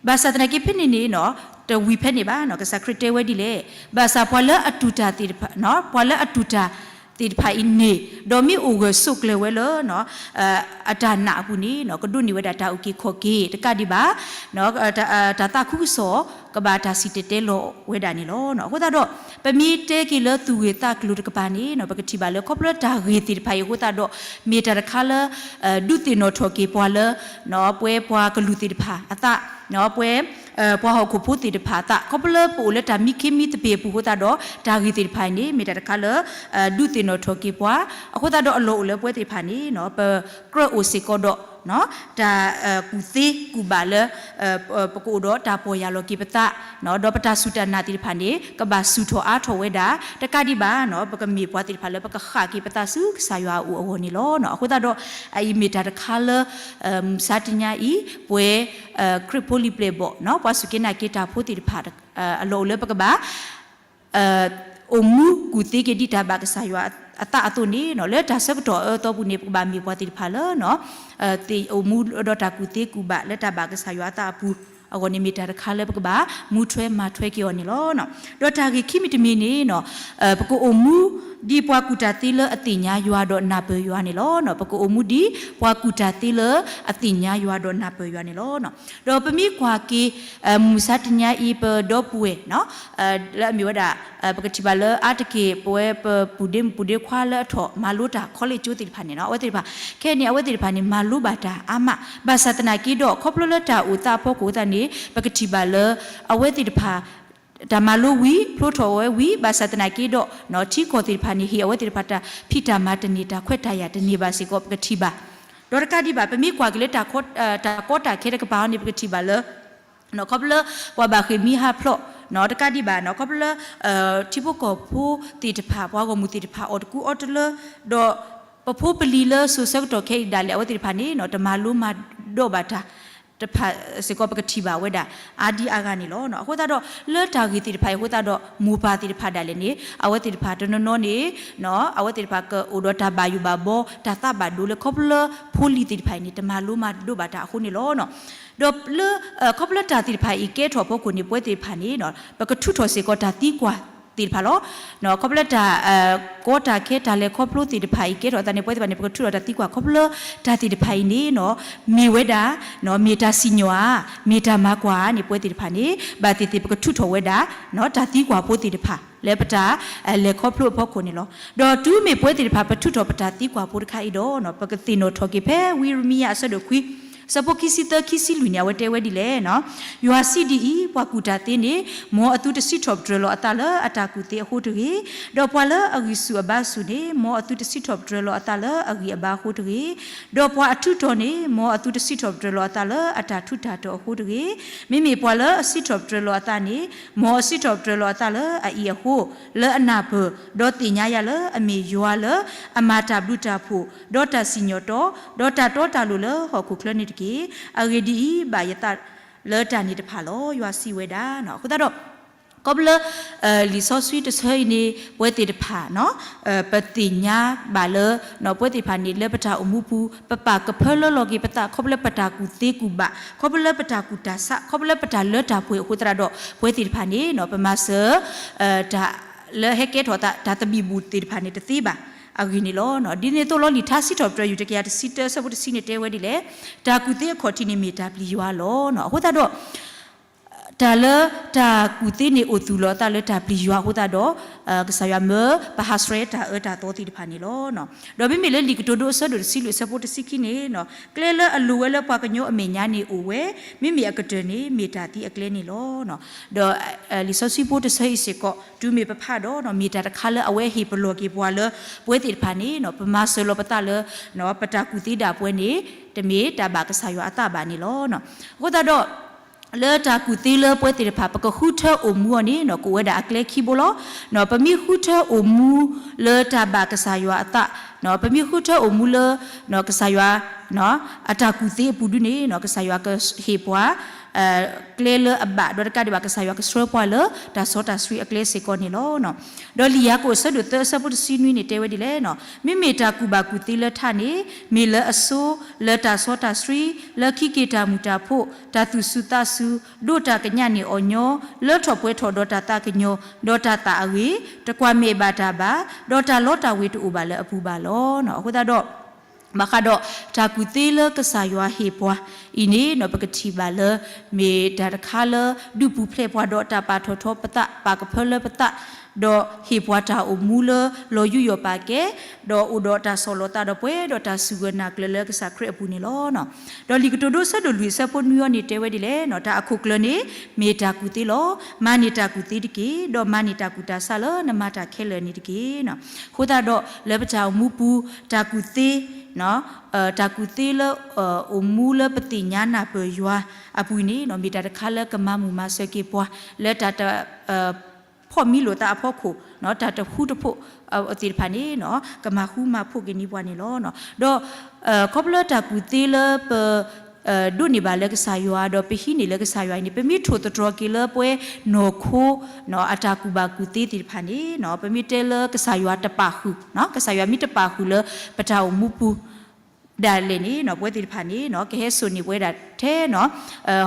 ဘၣ်ဆၣ်သနာ်က့ဖဲန့ၣ်န့ၣ်နီၤ တဝံၤဖဲန့ၣ်ဘၣ်နီၤ ကစၢ်ခရံာ်တဲဝဲဒ်လဲၣ် ဘၣ်ဆၣ်ပှၤလၢအတူၢ်တၢ်သ့ၣ်တဖၣ် ပှၤလၢအတူၢ်တၢ်သ့ၣ်တဖၣ်အံၤန့ၣ် ဒီးမ့ၢ်အိၣ်ဂၢၢ်ဆိးကျၢၤဝဲလၢ အတၢ်နာ်အပူၤန့ၣ်နီၤ ကဒိးန့ၢ်ဝဲဒၣ်တၢ်အုၣ်က့ၤခီၣ်က့ၤ တကးဒံးဘၣ် တၢ်သးခုကစီၣ် ကဘၣ်တၢ်စံၣ်တဲၤတဲလီၤဝဲဒၣ်န့ၣ်လီၤ. အဃိသတးဒီး ပမ့ၢ်တဲက့ၤလၢသူၣ်ဂ့ၢ်သးကျိၤတကပၤန့ၣ်နီၤ ပကထံၣ်ဘၣ်လၢ ခီဖျိတၢ်ဂ့ၢ်သ့ၣ်တဖၣ်အံၤအဃိသတးဒီး မ့ၢ်တၢ်တခါလၢ ဒုးသ့ၣ်နီၣ်ထီၣ်က့ၤပှၤလၢ ပဝဲပှၤကလုာ်သ့ၣ်တဖၣ်အသး ပဝဲ ပှၤဟီၣ်ခိၣ်ဖိသ့ၣ်တဖၣ်အသး ခီဖျိလၢပအိၣ်လၢတၢ်မံခ့မံသပ့ၤအပူၤအဃိသတးဒီး တၢ်ဂ့ၢ်သ့ၣ်တဖၣ်အံၤန့ၣ် မ့ၢ်တၢ်တခါလၢ ဒုးသ့ၣ်နီၣ်ထီၣ်က့ၤပှၤ အဃိသတးဒီးအလီၢ်အိၣ်လၢပဝဲသ့ၣ်တဖၣ်န့ၣ် ပကြၢးအိၣ်စ့ၢ်ကီးဒီး တၢ်ကူၣ်သ့ကူၣ်ဘၣ်လၢ ပကအိၣ်ဒီးတၢ်ပီၢ်ယၢ်လီၤက့ၤပသး ဒီးပတၢ်စူၢ်တၢ်နာ်သ့ၣ်တဖၣ်န့ၣ် ကဘၣ်ဆူၣ်ထီၣ်အါထီၣ်ဝဲဒၣ် တကးဒံးဘၣ် ပကမ့ၢ်ပှၤသ့ၣ်တဖၣ်လၢပကဃၣ်က့ၤပသးဆူကစၢ်ယွၤအအိၣ်အဂီၢ်န့ၣ်လီၤ. အဃိသတးဒီး အအံၤမ့ၢ်တၢ်တခါလၢ မုၢ်ဆါတနံၤအံၤ ပဝဲ ခရံာ်ဖိလံာ်ပျဲၢ်ဘီၣ် ပှၤစူၢ်က့ၤနာ်က့ၤတၢ်ဖိသ့ၣ်တဖၣ် အလီၢ်အိၣ်လၢပကဘၣ် အိၣ်မူကူၣ်သ့က့ၤဒ်တၢ်ဘၣ်ကစၢ်ယွၤအသးအသိးန့ၣ် လၢတၢ်ဆၢကတီၢ်အအၢအသီပူၤန့ၣ် ပကဘၣ်မ့ၢ်ပှၤသ့ၣ်တဖၣ်လၢ သ့ၣ်အိၣ်မူဒီးတၢ်ကူၣ်သ့ကူၣ်ဘၣ်လၢတၢ်ဘၣ်ကစၢ်ယွၤအသးအပူၤ အဂီၢ်န့ၣ်မ့ၢ်တၢ်တခါလၢပကဘၣ်မူထွဲမၤထွဲက့ၤအီၤန့ၣ်လီၤ. ဒီးတၢ်ဂ့ၢ်ခံမံၤတမံၤန့ၣ် ပကအိၣ်မူဒ်ပှၤကူၣ်တၢ်သ့လၢအသ့ၣ်ညါယွၤဒီးနၢ်ပၢၢ်ယွၤန့ၣ်လီၤ. ပကအိၣ်မူဒ်ပှၤကူၣ်တၢ်သ့လၢအသ့ၣ်ညါယွၤဒီးနၢ်ပၢၢ်ယွၤန့ၣ်လီၤ. ဒီးပမ့ၢ်ကွၢ်က့ၤ မုၢ်မဆါတနံၤအံၤ ပဒီပုၢ်ဝဲၢ် လၢအမ့ၢ်ဝဲဒၣ် ပကထံၣ်ဘၣ်လၢအါတက့ၢ် ပဝဲပပုၢ်ဒ့မုၣ်ပုၢ်ဒ့ခွါလၢအထီၣ်မၤလိတၢ် college ကၠိသ့ၣ်တဖၣ်န့ၣ် အဝဲသ့ၣ်တဖၣ် ခဲအံၤန့ၣ် အဝဲသ့ၣ်တဖၣ်န့ၣ် မၤလိဘၣ်တၢ်အါမး ဘၣ်ဆၣ်သနာ်က့ဒီး ခီဖျိလၢတၢ်အိၣ်သးအဖီခိၣ်သတးန့ၣ် ပကထံၣ်ဘၣ်လၢ အဝဲသ့ၣ်တဖၣ် တၢ်မၤလိဝံၤ ဖျိထီၣ်ဝဲဝံၤ ဘၣ်ဆၣ်သနာ်က့ဒီး ထံကီၢ်သ့ၣ်တဖၣ်န့ၣ် ဟ့ၣ်အဝဲသ့ၣ်တဖၣ်တၢ်ဖံးတၢ်မၤတန့ၢ် တၢ်ခွဲးတၢ်ယာ်တန့ၢ်ဘၣ်စ့ၢ်ကီး ပကထံၣ်ဘၣ် ဒီးတကးဒံးဘၣ် ပမ့ၢ်ကွၢ်က့ၤလၢ တၢ်ကီတၢ်ခဲတကပၤအံၤန့ၣ် ပကထံၣ်ဘၣ်လၢ ခီဖျိလၢ ပှၤဘၣ်ဃ့ၢ်မှံဟးဖျိး တကးဒံးဘၣ် ခီဖျိလၢ ထံဖိကီၢ်ဖိသ့ၣ်တဖၣ် ပှၤဂီၢ်မုၢ်သ့ၣ်တဖၣ် အီၣ်တကူအီတလၢ ဒီး ပဖိပလံၤလၢစိၤဆၢကတီၢ်ခဲအံၤဒၣ်လဲာ် အဝဲသ့ၣ်တဖၣ်န့ၣ် တမၤလိမၤဒိးဘၣ်တၢ် တဖၣ်စ့ၢ်ကီး ပကထံၣ်ဘၣ်ဝဲဒၣ် အါဒံအါဂၤန့ၣ်လီၤ. အဃိသတးဒီး လၢတၢ်ဂ့ၢ်သ့ၣ်တဖၣ်အံၤအဃိသတးဒီး မိၢ်ပၢ်သ့ၣ်တဖၣ်ဒၣ်လဲာ်န့ၣ် အဝဲသ့ၣ်တဖၣ်တနီၤနီၤန့ၣ် အဝဲသ့ၣ်တဖၣ်ကအိၣ်ဒီးတၢ်ဘၣ်ယိၣ်ဘၣ်ဘီ တၢ်သးဘၣ်ဒိလၢခီဖျိလၢဖိလံၤသ့ၣ်တဖၣ်အံၤန့ၣ် တမၤလိမၤဒိးဘၣ်တၢ်အဃိန့ၣ်လီၤ. ဒီးလၢ ခီဖျိလၢတၢ်သ့ၣ်တဖၣ်အံၤကဲထီၣ်အဖီခိၣ်န့ၣ် ပဝဲသ့ၣ်တဖၣ်န့ၣ် ပကထုးထီၣ်စ့ၢ်ကီးတၢ်သံကွၢ်သ့ၣ်တဖၣ်လီၤ. ခီဖျိလၢတၢ် ကီတၢ်ခဲတၢ်လဲၤခီဖျိသ့ၣ်တဖၣ်အံၤကဲထီၣ်အသးန့ၣ် ပဝဲသ့ၣ်တဖၣ်န့ၣ် ပကထုးထီၣ်တၢ်သံကွၢ် ခီဖျိလၢတၢ်သ့ၣ်တဖၣ်အံၤန့ၣ် မ့ၢ်ဝဲဒၣ် မ့ၢ်တၢ်စံၣ်ညီၣ်ဧါ မ့ၢ်တၢ်မၤကွၢ်ဧါန့ၣ် ပဝဲသ့ၣ်တဖၣ်န့ၣ် ဘၣ်သ့ၣ်သ့ၣ်ပကထုးထီၣ်ဝဲဒၣ် တၢ်သံကွၢ်ဖိသ့ၣ်တဖၣ် လၢပတၢ် လဲၤခီဖျိအဖီခိၣ်န့ၣ်လီၤ. ဒီးတုၤမ့ၢ်ပဝဲသ့ၣ်တဖၣ် ပထုးထီၣ်ပတၢ်သံကွၢ်ဖိတခါအံၤဒီး ပကသ့ၣ်နီၣ်ထီၣ်က့ၤဖဲဝံယံးရမံယၤအဆၢဒိၣ်ခွံ ဆၢဖိခံဆံသၢ ခံဆံလွံၢ်န့ၣ် အဝဲတဲဝဲဒ်လဲၣ် ယွၤစံးဒ်အံၤ, ပှၤကူၣ်တၢ်သ့န့ၣ် မ်အသုတစံးထီၣ်ပတြၢၤလီၤအသးလၢအတၢ်ကူၣ်သ့အဃိတဂ့ၤ, ဒီးပှၤလၢအဂံၢ်ဆူၣ်အဘါဆူၣ်န့ၣ် မ်အသုတစံးထီၣ်ပတြၢၤလီၤအသးလၢအဂံၢ်အဘါအဃိတဂ့ၤ, ဒီးပှၤအထူးတီၤန့ၣ် မ်အသုတစံးထီၣ်ပတြၢၤလီၤအသးလၢအတၢ်ထူးတၢ်တီၤအဃိတဂ့ၤ. မ့မ့ၢ်ပှၤလၢအစံးထီၣ်ပတြၢၤလီၤအသးန့ၣ် မ်အစံးထီၣ်ပတြၢၤလီၤအသးလၢအအံၤအဃိ, လၢအနၢ်ပၢၢ်, ဒီးသ့ၣ်ညါယၤလၢအမ့ၢ်ယွၤလၢအမၤတၢ်ဘျုးတၢ်ဖှိၣ်, ဒီးတၢ်စံၣ်ညီၣ်တီ, ဒီးတၢ်တီတၢ်လိၤလၢဟီၣ်ခိၣ်ချၢန့ၣ်တက့ၢ်. အဂ့ၢ်ဒ်အံၤ, ဘၣ်ယသးလၢတၢ်န့ၣ်တဖၣ်လီၤ. ယွၤစံးဝဲဒၣ်. အဃိသတးဒီး ခီဖျိလၢ လံာ်စီဆှံတဆၢအံၤန့ၣ် ပဝဲသ့ၣ်တဖၣ် ပသ့ၣ်ညါဘၣ်လၢ ပဝဲသ့ၣ်တဖၣ်န့ၣ် လၢပတၢ်အိၣ်မူပူၤ ပပာ်ကဖၢလၢလီၤက့ၤပသး ခီဖျိလၢပတၢ်ကူၣ်သ့ကူၣ်ဘၣ် ခီဖျိလၢပတၢ်ကူၣ်တၢ်ဆး ခီဖျိလၢပတၢ်လၢတၢ်ပှဲၤအဃိသတးဒီး ပဝဲသ့ၣ်တဖၣ်န့ၣ် ပမၤစၢၤ တၢ်လၢဟဲကဲထီၣ်သး တၢ်သဘံၣ်ဘုၣ်သ့ၣ်တဖၣ်န့ၣ် တသ့ဘၣ်အဂ့ၢ်န့ၣ်လီၤ. ဒ်န့ၣ်အသိးလီၤ လံာ်ထါစံးထီၣ်ပတြၢၤ ယူၢ်တကယၤတဆံတၢ အဆၢဖိတဆံန့ၣ် တဲဝဲဒ်လဲၣ်, တၢ်ကူၣ်သ့အခီၣ်ထံးန့ၣ်မ့ၢ်တၢ်ပျံၤယွၤလီၤ. အဃိသတးဒီး တၢ်လၢတၢ်ကူၣ်သ့န့ၣ် အိၣ်သူၣ်လီၤအသးလၢတၢ်ပျံၤယွၤအဃိသတးဒီး ကစၢ်ယွၤမၢပဟးဆှဲးတၢ်အၢတၢ်သီသ့ၣ်တဖၣ်န့ၣ်လီၤ. ဒီးမ့မ့ၢ်လၢလံာ်ကတိၤဒိအဆၢဒိၣ်တဆံလွံၢ်အဆၢဖိတဆံခံန့ၣ် ကျဲလၢအလိၤဝဲလၢပှၤကညီအမဲာ်ညါန့ၣ်အိၣ်ဝဲ, မ့မ့ၢ်အကတၢၢ်န့ၣ် မ့ၢ်တၢ်သံအကျဲန့ၣ်လီၤ. ဒီးလံာ်စီဆှံဖိတဆၢအံၤစ့ၢ်ကီး တုၤမ့ၢ်ပဖးဒီး မ့ၢ်တၢ်တခါလၢအဝဲဟ့ၣ်ပလီၢ်က့ၤပှၤလၢ ပဝဲသ့ၣ်တဖၣ်န့ၣ် ပမၤစၢၤလီၤပသးလၢ ပတၢ်ကူၣ်သ့ဒၣ်ပဝဲန့ၣ် တမ့ၢ်တၢ်ဘၣ်ကစၢ်ယွၤအသးဘၣ်န့ၣ်လီၤ. အဃိသတးဒီး လၢတၢ်ကူၣ်သ့လၢပဝဲသ့ၣ်တဖၣ် ပကဃုထၢအိၣ်မူအီၤန့ၣ် ကအိၣ်ဝဲဒၣ်အကျဲခံဘိလီၤ. ပမ့ၢ်ဃုထၢအိၣ်မူလၢတၢ်ဘၣ်ကစၢ်ယွၤအသး, ပမ့ၢ်ဃုထၢအိၣ်မူလၢ ကစၢ်ယွၤ အတၢ်ကူၣ်သ့အပူၤဒုန့ၣ် ကစၢ်ယွၤကဟ့ၣ်ပှၤ ကျဲလၢအဘၣ် ဒီးတကးဒံးဘၣ် ကစၢ်ယွၤကဆှၢပှၤလၢတၢ်စီတၢ်ဆှံအကျဲစ့ၢ်ကီးန့ၣ်လီၤ. ဒီးလံာ်ယၤကိာ်အဆၢဒိၣ်သၢအဆၢဖိတဆံနွံန့ၣ် တဲဝဲဒ်လဲၣ်, မ့မ့ၢ်တၢ်ကူၣ်ဘၣ်ကူၣ်သ့လၢထးန့ၣ် မ့ၢ်လၢအဆိ လၢတၢ်စီတၢ်ဆှံ လၢခံက့ၤတၢ်မုာ်တၢ်ဖှိၣ် တၢ်သူၣ်စူၤသးစူၤ ဒိးတၢ်ကညးန့ၢ်အီၤညီ လၢထီၣ်ပှဲၤထီၣ်ဒီးတၢ်သးကညီၤ ဒီးတၢ်သးအဂ့ၤ တကွၢ်မဲာ်ဘၣ်တၢ်ဘၣ် ဒီးတၢ်လီတၢ်ဝ့ၤတအိၣ်ဘၣ်လၢအပူၤဘၣ်လီၤ. အဃိသတးဒီး ဘၣ်ဃးဒီး တၢ်ကူၣ်သ့လၢကစၢ်ယွၤဟ့ၣ်ပှၤအံၤန့ၣ် ပကထံၣ်ဘၣ်လၢ မ့ၢ်တၢ်တခါလၢ ဒုးပူၤဖျဲးပှၤဒီးတၢ်ပာ်ထီၣ်ထီပသး ပာ်ကဖၢလၢပသး ဒီးဟ့ၣ်ပှၤတၢ်အိၣ်မူလၢလီၤယူးယီၣ်ပာ်ကဲ, ဒီးအိၣ်ဒီးတၢ်ဆီၣ်လီၤသးဒီးပှဲၤဒီးတၢ်စူၢ်ဂၢၢ်နာ်ကျၢၤလၢကစၢ်ခရံာ်အပူၤန့ၣ်လီၤ. ဒီးလံာ်ကတိၤဒိအဆၢဒိၣ်လွံၢ်အဆၢဖိနွံအံၤန့ၣ်တဲဝဲဒ်လဲၣ်, တၢ်အခိၣ်ကျၢၢ်န့ၣ် မ့ၢ်တၢ်ကူၣ်သ့လီၤ. မၤန့ၢ်တၢ်ကူၣ်သ့တက့ၢ်, ဒီးမၤန့ၢ်တၢ်ကူၣ်တၢ်ဆးလၢနမၤတၢ်ခဲလၢာ်န့ၣ်တက့ၢ်. အဃိသတးဒီးလၢပတၢ်အိၣ်မူပူၤ တၢ်ကူၣ်သ့ တၢ်ကူၣ်သ့လၢ အိၣ်မူလၢပသ့ၣ်ညါနၢ်ပၢၢ်ယွၤအပူၤန့ၣ် မ့ၢ်တၢ်တခါလၢကမၤမုာ်မၤစၢၤက့ၤပှၤ လၢတၢ်တ ဖီၣ်မံလိာ်သးအဖီခိၣ်, တၢ်တဃူတဖိးသ့ၣ်တဖၣ်န့ၣ် ကမၤဃူမၤဖိးက့ၤန့ၢ်ပှၤန့ၣ်လီၤ. ဒီး ခီဖျိတၢ်ကူၣ်သ့လၢပ ဒိးန့ၢ်ဘၣ်လၢကစၢ်ယွၤ ဒီးပဟံးန့ၢ်လၢကစၢ်ယွၤအံၤန့ၣ် ပမ့ၢ်ထိၣ်သတြီၤက့ၤလၢပဝဲနီၢ်ခိ အတၢ်ကူၣ်ဘၣ်ကူၣ်သ့သ့ၣ်တဖၣ်န့ၣ် ပမ့ၢ်တဲလၢကစၢ်ယွၤတပာ်ဃုာ်, ကစၢ်ယွၤမ့ၢ်တပာ်ဃုာ်လၢပတၢ်အိၣ်မူပူၤ ဒၣ်လဲာ်န့ၣ် ပဝဲသ့ၣ်တဖၣ်န့ၣ် ကဟဲစိာ်န့ၢ်ပဝဲဒၣ်ထဲ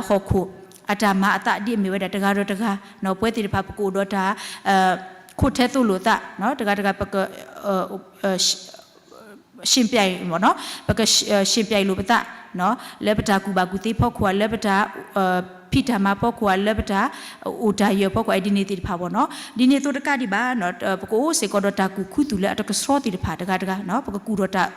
ဟီၣ်ခိၣ်အတၢ်မၤအသးဒ်အမ့ၢ်ဝဲဒၣ်တဂၤဒီးတဂၤ, ပဝဲသ့ၣ်တဖၣ်ပကအိၣ်ဒီးတၢ် ခိၣ်ထဲသိးလိာ်သး, တဂၤတဂၤပက ယှဉ်ပြိုင်, ပက ယှဉ်ပြိုင်လိာ်ပသး လၢပတၢ်ကူၣ်ဘၣ်ကူၣ်သ့အဖီခိၣ်ဧါ, လၢပတၢ် ဖံးတၢ်မၤအဖီခိၣ်ဧါ, လၢပတၢ်အိၣ်တၢ်ယၢၤအဖီခိၣ်ဧါ, ဒ်န့ၣ်သ့ၣ်တဖၣ်ဘၣ်နီၤ. ဒ်န့ၣ်အသိးတကးဒံးဘၣ် ပကအိၣ်စ့ၢ်ကီးဒီးတၢ်ကူၣ်ခူသူၣ်လၢအတကဆှီသ့ၣ်တဖၣ်တဂၤတဂၤ, ပကကူၣ်ဒီးတၢ်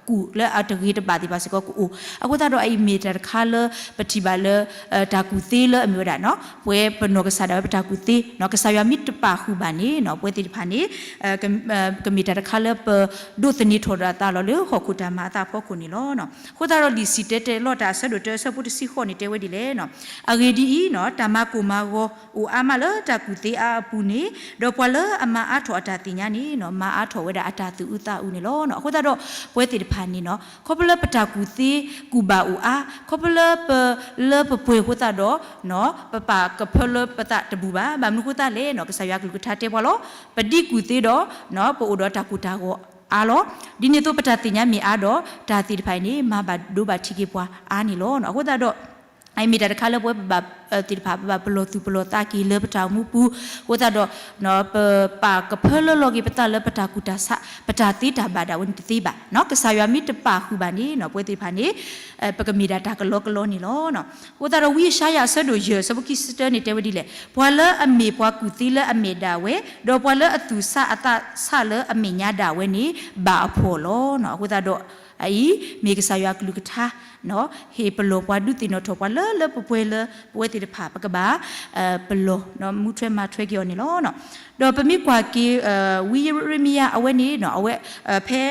ကူၣ်လၢအတဂ့ၤတဘၣ်သ့ၣ်တဖၣ်စ့ၢ်ကီးကအိၣ်. အဃိသတးဒီးအအံၤမ့ၢ်တၢ်တခါလၢပထံၣ်ဘၣ်လၢ တၢ်ကူၣ်သ့လၢအမ့ၢ်ဝဲဒၣ် ပဝဲပနီၢ်ကစၢ်ဒၣ်ဝဲပတၢ်ကူၣ်သ့, ကစၢ်ယွၤမ့ၢ်တပာ်ဃုာ်ဘၣ်န့ၣ် ပဝဲသ့ၣ်တဖၣ်န့ၣ် ကမ့ၢ်တၢ်တခါလၢပဒိးသန့ၤထီၣ်ဒီးအသးလီၤလၢဟီၣ်ခိၣ်တၢ်မၤအသးအဖီခိၣ်န့ၣ်လီၤ. အဃိသတးဒီးလံာ်စံၣ်တဲၤတဲလီၤတၢ်အဆၢဒိၣ်တၢအဆၢဖိတဆံဃိးန့ၣ် တဲဝဲဒ်လဲၣ်, အဂ့ၢ်ဒ်အံၤ, တၢ်မၤကိၢ်မၤဂီၤအိၣ်အါမးလၢတၢ်ကူၣ်သ့အါအပူၤန့ၣ်, ဒီးပှၤလၢအမၤအါထီၣ်အတၢ်သ့ၣ်ညါန့ၣ် မၤအါထီၣ်ဝဲဒၣ်အတၢ်သူၣ်အုးသးအုးန့ၣ်လီၤ. အဃိသတးဒီး ပဝဲသ့ၣ်တဖၣ်န့ၣ် ခီဖျိလၢပတၢ်ကူၣ်သ့ကူၣ်ဘၣ်အိၣ်အါ, ခီဖျိလၢပ လၢပပှဲၤအဃိသတးဒီး ပပာ်ကဖၢလၢပသးတဘူၣ်ဘၣ်. ဘၣ်မနုၤအဃိသတးလဲၣ်, ကစၢ်ယွၤကလုၢ်ကထါတဲပှၤလီၤ. ပဒံကူၣ်သ့ဒီး ပအိၣ်ဒီးတၢ်ကိၢ်တၢ်ဂီၤအါလီၤ. ဒ်န့ၣ်အသိးပတၢ်သ့ၣ်ညါမ့ၢ်အါဒီး တၢ်သ့ၣ်တဖၣ်အံၤန့ၣ် မၤဘၣ်ဒိဘၣ်ထံးက့ၤပှၤအါန့ၣ်လီၤ. အဃိသတးဒီး အအံၤမ့ၢ်တၢ်တခါလၢပဝဲပဘၣ် သ့ၣ်တဖၣ် ပဘၣ်ပလီၢ်သူၣ်ပလီၢ်သးက့ၤလၢပတၢ်အိၣ်မူပူၤ, အဃိသတးဒီး ပပာ်ကဖၢလၢလီၤက့ၤပသးလၢပတၢ်ကူၣ်တၢ်ဆး ပတၢ်သ့တၢ်ဘၣ်ဒၣ်ဝဲန့ၣ်တသ့ဘၣ်. ကစၢ်ယွၤမ့ၢ်တပာ်ဃုာ်ဘၣ်န့ၣ် ပဝဲသ့ၣ်တဖၣ်န့ၣ် ပကမ့ၢ်ဒၣ်တၢ်ကလီကလီန့ၣ်လီၤ. အဃိသတးဒီးဝံယၡါယၤအဆၢဒိၣ်ယဲၢ်အဆၢဖိခံဆံတၢန့ၣ်တဲဝဲဒ်လဲၣ်, ပှၤလၢအမ့ၢ်ပှၤကူၣ်သ့လၢအမဲာ်ဒၣ်ဝဲ, ဒီးပှၤလၢအသူၣ်ဆးအသးဆးလၢအမဲာ်ညါဒၣ်ဝဲန့ၣ် ဘၣ်အဖှီၣ်လီၤ. အဃိသတးဒီး အအံၤ မ့ၢ်ကစၢ်ယွၤကလုၢ်ကထါ ဟ့ၣ်ပလီၢ်ပှၤဒုးသ့ၣ်နီၣ်ထီၣ်ပှၤလၢ လၢပပှဲၤလၢပဝဲသ့ၣ်တဖၣ် ပကဘၣ် ပလီၢ် မူထွဲမၤထွဲက့ၤအီၤန့ၣ်လီၤ. ဒီးပမ့ၢ်ကွၢ်က့ၤ ဝံယံးရမံယၤအဝဲန့ၣ် အဝဲ ဖဲ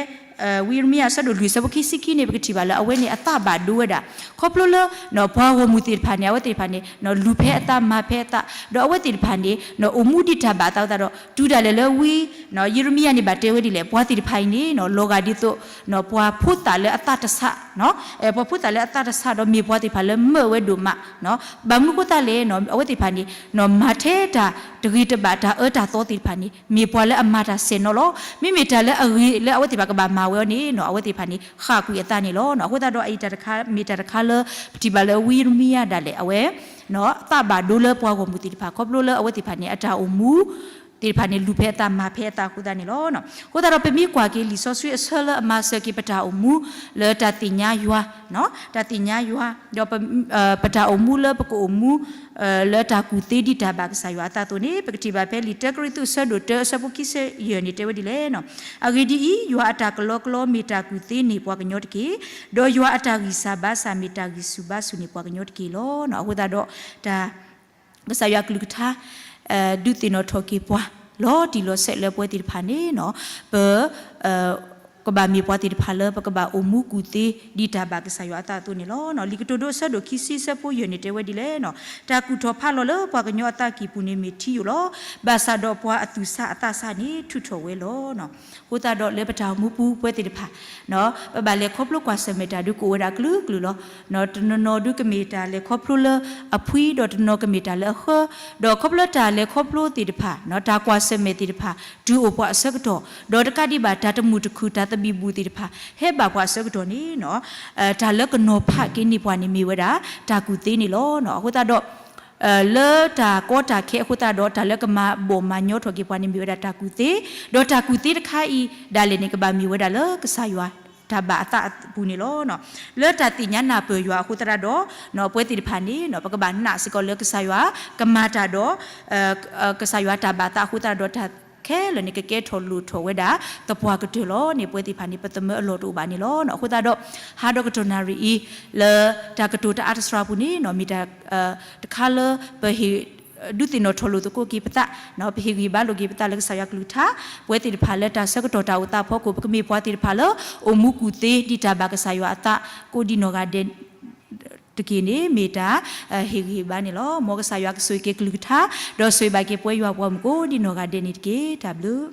ဝံယံးရမံယၤအဆၢဒိၣ်လွံၢ်အဆၢဖိခံဆံခံန့ၣ် ပကထံၣ်ဘၣ်လၢအဝဲန့ၣ်အသးဘၣ်ဒိဝဲဒၣ် ခီဖျိလၢ ပှၤဂီၢ်မုၢ်သ့ၣ်တဖၣ်န့ၣ် အဝဲသ့ၣ်တဖၣ်န့ၣ် လူၤဖဲအသးမၤဖဲအသး ဒီးအဝဲသ့ၣ်တဖၣ်န့ၣ် အိၣ်မူဒံးတၢ်ဘၣ်အသးအဃိသတးဒီး တုၤဒၣ်လဲာ်လၢဝံ ယံးရမံယၤန့ၣ်ဘၣ်တဲဝဲဒ်လဲၣ်, ပှၤသ့ၣ်တဖၣ်အံၤန့ၣ် လီၤဂာ်ဒ်သိး ပှၤဖိသၣ်လၢအသးတဆး ပှၤဖိသၣ်လၢအသးတဆးဒီးမ့ၢ်ပှၤသ့ၣ်တဖၣ်လၢမၢဝဲဒိၣ်မး ဘၣ်မနုၤအဃိသတးလဲၣ် အဝဲသ့ၣ်တဖၣ်န့ၣ် မၤထဲတၢ်တဂ့ၤတဘၣ်တၢ်အၢတၢ်သီသ့ၣ်တဖၣ်န့ၣ် မ့ၢ်ပှၤလၢအမၤတၢ်ဆဲးနီၤလီၤ. မ့မ့ၢ်တၢ်လၢအဂ့ၤလၢအဝဲသ့ၣ်တဖၣ်ကဘၣ်မၤဝဲအီၤန့ၣ် အဝဲသ့ၣ်တဖၣ်န့ၣ် ဃၣ်ကွံာ်အသးန့ၣ်လီၤ. အဃိသတးဒီးအံၤတၢ်တခါ မ့ၢ်တၢ်တခါလၢ ပထံၣ်ဘၣ်လၢဝံယံးရမံယၤဒၣ်လဲာ် အဝဲ သးဘၣ်ဒိလၢပှၤဂီၢ်မုၢ်သ့ၣ်တဖၣ် ခီဖျိလၢအဝဲသ့ၣ်တဖၣ်န့ၣ် အတၢ်အိၣ်မူ သ့ၣ်တဖၣ်န့ၣ် လူၤဖဲအသးမၤဖဲအသးအဃိသတးန့ၣ်လီၤ. အဃိသတးဒီးပမ့ၢ်ကွၢ်က့ၤလံာ်စီဆှံအဆၢလၢအမၤစၢၤက့ၤပတၢ်အိၣ်မူ လၢတၢ်သ့ၣ်ညါယွၤ တၢ်သ့ၣ်ညါယွၤ ဒီး ပတၢ်အိၣ်မူလၢပကအိၣ်မူ လၢတၢ်ကူၣ်သ့ဒ်တၢ်ဘၣ်ကစၢ်ယွၤအသးအသိးန့ၣ် ပကထံၣ်ဘၣ်ဖဲလံာ်တၢကရံၣ်သူးအဆၢဒိၣ်တၢအဆၢဖိခံဆံယဲၢ်န့ၣ်တဲဝဲဒ်လဲၣ်, အဂ့ၢ်ဒ်အံၤ, ယွၤအတၢ်ကလီကလီမ့ၢ်တၢ်ကူၣ်သ့န့ၢ်ပှၤကညီတက့ၢ်. ဒီးယွၤအတၢ်ဂံၢ်စၢ်ဘါစၢ်မ့ၢ်တၢ်ဂံၢ်ဆူၣ်ဘါဆူၣ်န့ၢ်ပှၤကညီတက့ၢ်လီၤ. အဃိသတးဒီး တၢ် ကစၢ်ယွၤကလုၢ်ကထါ ဒုးသ့ၣ်နီၣ်ထီၣ်က့ၤပှၤ လီၤတံၢ်လီၤဆဲးလၢပဝဲသ့ၣ်တဖၣ်န့ၣ် ပ ကဘၣ်မ့ၢ်ပှၤသ့ၣ်တဖၣ်လၢပကဘၣ်အိၣ်မူကူၣ်သ့ ဒ်တၢ်ဘၣ်ကစၢ်ယွၤအသးအသိးန့ၣ်လီၤ. လံာ်ကတိၤဒိအဆၢဒိၣ်ခံဆံအဆၢဖိယဲၢ်န့ၣ်တဲဝဲဒ်လဲၣ်, တၢ်ကူၣ်ထီၣ်ဖးလီၤလၢပှၤကညီအသးကံၢ်ပူၤန့ၣ်မ့ၢ်ထံယိာ်လီၤ. ဘၣ်ဆၣ်ဒီးပှၤအသူၣ်ဆးအသးဆးန့ၣ်ထုးထီၣ်ဝဲလီၤ. အဃိသတးဒီးလၢပတၢ်အိၣ်မူပူၤပဝဲသ့ၣ်တဖၣ် ပဘၣ်လဲၤခီဖျိကွၢ်ဆၢၣ်မဲာ်တၢ်ဒုးကအိၣ်ဝဲဒၣ်ကလုာ်ကလုာ်လီၤ. တနီၤနီၤဒုးကမ့ၢ်တၢ်လဲၤခီဖျိလၢအဖှံ ဒီးတနီၤကမ့ၢ်တၢ်လၢအဃၢ, ဒီးခီဖျိလၢတၢ်လဲၤခီဖျိသ့ၣ်တဖၣ် တၢ်ကွၢ်ဆၢၣ်မဲာ်သ့ၣ်တဖၣ် တုၤအိၣ်ပှၤအဆၢကတီၢ်, ဒီးတကးဒံးဘၣ်တၢ်တမုာ်တခုၣ်တၢ်သဘံၣ်ဘုၣ်သ့ၣ်တဖၣ် ဟဲဘၣ်ပှၤအဆၢကတီၢ်န့ၣ် တၢ်လၢကနီၤဖးက့ၤန့ၢ်ပှၤန့ၣ်မ့ၢ်ဝဲဒၣ် တၢ်ကူၣ်သ့န့ၣ်လီၤ. အဃိသတးဒီး လၢတၢ်ကီတၢ်ခဲအဃိသတးဒီး တၢ်လၢကမၤဘီၣ်မၤညီထီၣ်က့ၤပှၤန့ၣ်မ့ၢ်ဝဲဒၣ်တၢ်ကူၣ်သ့, ဒီးတၢ်ကူၣ်သ့တခါအံၤ ဒၣ်လဲာ်န့ၣ် ကဘၣ်မ့ၢ်ဝဲဒၣ်လၢကစၢ်ယွၤတၢ်ဘၣ်အသးအပူၤန့ၣ်လီၤ. လၢတၢ်သ့ၣ်ညါနၢ်ပၢၢ်ယွၤအဃိသတးဒီး ပဝဲသ့ၣ်တဖၣ်န့ၣ် ပကဘၣ်နာ်စ့ၢ်ကီးလၢကစၢ်ယွၤ ကမၤတၢ်ဒီး ကစၢ်ယွၤတၢ်ဘၣ်သးအဃိသတးဒီး တၢ် ခဲလၢာ်န့ၣ် ကကဲထီၣ်လိၣ်ထီၣ်ဝဲဒၣ် သပှၢ်ကတၢၢ်လီၤန့ၣ် ပဝဲသ့ၣ်တဖၣ်န့ၣ် ပသမၢအလီၢ်တအိၣ်ဘၣ်န့ၣ်လီၤ. အဃိသတးဒီး ဟါဒီကတီၢ်နၣ်ရံၣ်အံၤ လၢတၢ်ကတိၤတၢ်အါတစှၤပူၤန့ၣ် မ့ၢ်တၢ် တခါလၢပဟ့ၣ် ဒုးသ့ၣ်နီၣ်ထီၣ်လိာ်သကိးက့ၤပသး, ပဟ့ၣ်ဂံၢ်ဘါလိာ်က့ၤပသးလၢကစၢ်ယွၤကလုၢ်ကထါ, ပဝဲသ့ၣ်တဖၣ်လၢတၢ်ဆၢကတီၢ်တၢ်အိၣ်သးအဖီခိၣ် ပကမ့ၢ်ပှၤသ့ၣ်တဖၣ်လၢ အိၣ်မူကူၣ်သ့ ဒ်တၢ်ဘၣ်ကစၢ်ယွၤအသး ကိးဒံနီၢ်ဂၤဒဲး တက့ၢ်န့ၣ် မ့ၢ်တၢ်ဟ့ၣ်ဂံၢ်ဟ့ၣ်ဘါန့ၣ်လီၤ. မ်ကစၢ်ယွၤကဆိၣ်ဂ့ၤက့ၤကလုၢ်ကထါ, ဒီးဆိၣ်ဂ့ၤဘၣ်က့ၤပဝဲယွၤပှၤမုၣ်ကိးဒံနီၢ်ဂၤဒဲးန့ၣ်တက့ၢ်. တၢ်ဘျုး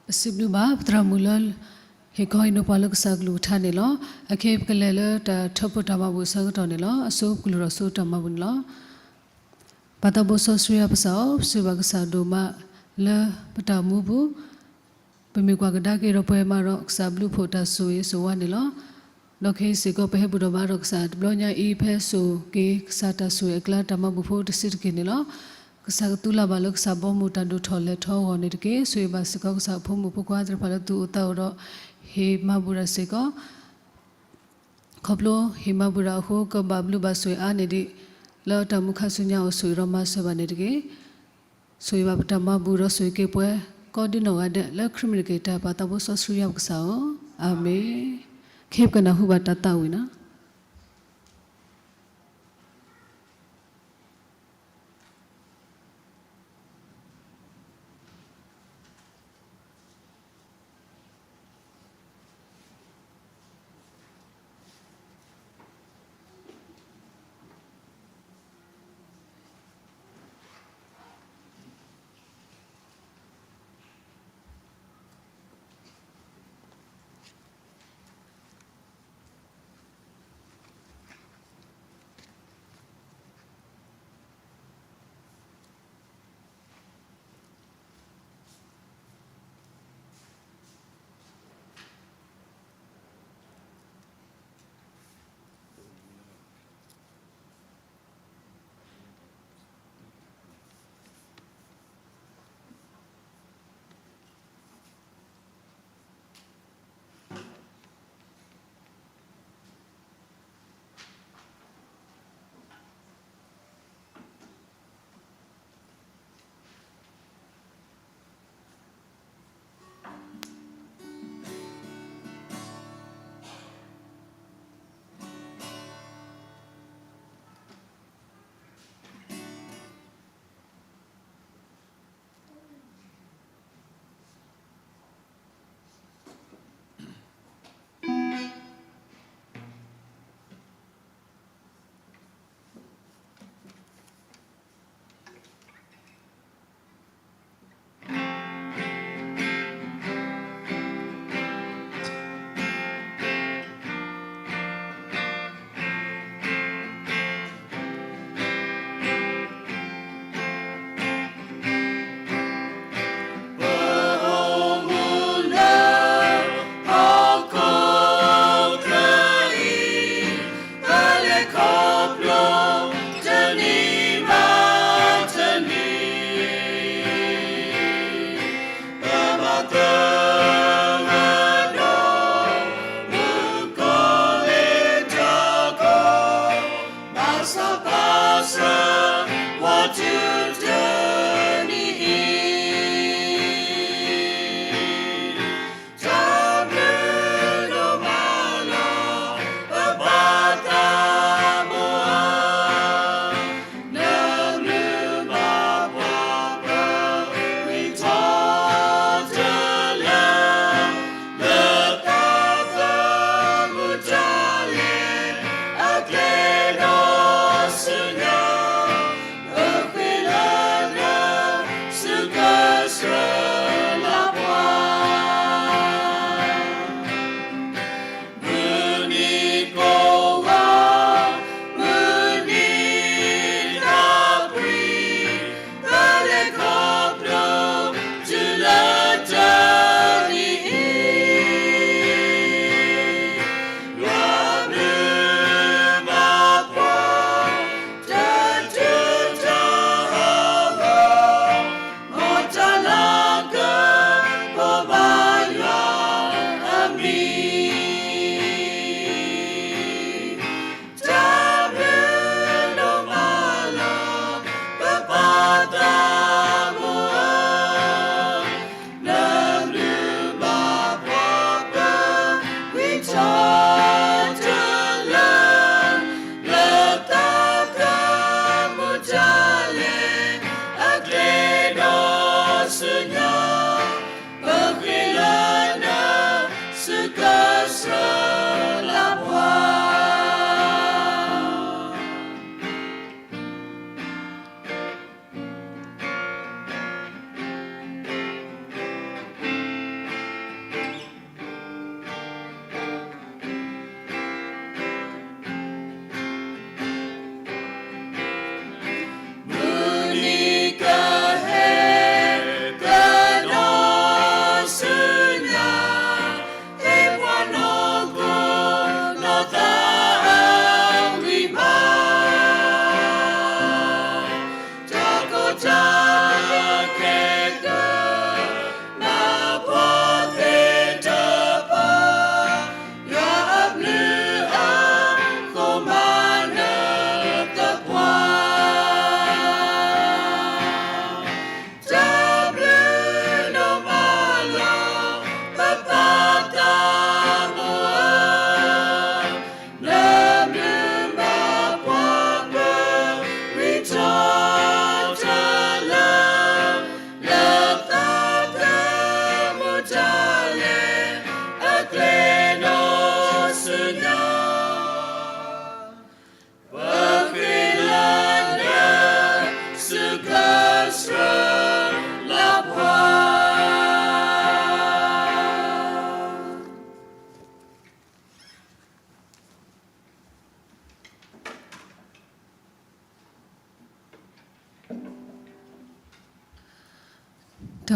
ပစံးဘျုးဘၣ် ပသရၣ်မုၣ်လၢ ဟ့ၣ်ခီဟ့ၣ်နီၤပှၤလၢကစၢ်ကလုၢ်ကထါန့ၣ်လီၤ. အခဲအံၤပကလဲၤလၢတၢ်ထၢဖှိၣ်တၢ်မၤဘူၣ်အဆၢကတီၢ်န့ၣ်လီၤ. အဆိပကလူၢ်ထီၣ်ဆိတၢ်မၤဘူၣ်န့ၣ်လီၤ. ပၢ်သးဘိစီဆှံယွၤပကစၢ်ဧၢ, ပစံးဘျုးဘၣ်ကစၢ်ဒိၣ်မးလၢပတၢ်မူပူၤ ပမ့ၢ်ကွၢ်ကဒါက့ၤဒီးပှၤမၤဒီးကစၢ်ဘျုးဖှိၣ်တၢ်ဆိၣ်ဂ့ၤဆိၣ်ဝါန့ၣ်လီၤ. ဒီးခဲအံၤစ့ၢ်ကီး ပဟဲဘူၣ်ထီၣ်ဘါထီၣ်ကစၢ်တဘျီညါအံၤ ဖဲဆိၣ်က့ၤကစၢ်တၢ်ဆိၣ်ဂ့ၤအကျါ တၢ်မၤဘူၣ်ဖိတဆံးတက့ၢ်န့ၣ်လီၤ. ကစၢ်ကသူလၢ်ဘၣ်လၢကစၢ်ဘီမုၢ်တၢ်ဒိၣ်ထီၣ်လဲၤထီအဂီၢ်န့ၣ်တက့ၢ်. ဆိၣ်ဂ့ၤဘၣ်စ့ၢ်ကီးကစၢ်ဖိမုၣ်ဖိခွါသ့ၣ်တဖၣ်လၢသူၣ်အိၣ်သးအိၣ်ဒီး ဟ့ၣ်မၤဘူၣ်တၢ်စ့ၢ်ကီး ခီဖျိဟ့ၣ်မၤဘူၣ်တၢ်အဃိ ကဘၣ်ဘျုးဘၣ်ဆိၣ်ဂ့ၤအါန့ၢ်ဒံး လၢတၢ်မုၢ်ခါဆူညါအိၣ်ဆိၣ်ဂ့ၤဒီးမၤစၢၤဘၣ်န့ၣ်တက့ၢ်. ဆိၣ်ဂ့ၤဘၣ်ပတၢ်မၤဘူၣ်ဒီးဆိၣ်ဂ့ၤက့ၤပှၤ ကိးဒံနီၢ်ဂၤဒဲး လၢခရံာ်မ့ၢ်တက့ၢ်တၢ် ပၢ်သးဘိစီဆှံယွၤပကစၢ်ဧၢ, အၤမ့ၣ်. ခဲအံၤပကနၢ်ဟူဘၣ်တၢ်သးဝံၣ်န့ၣ်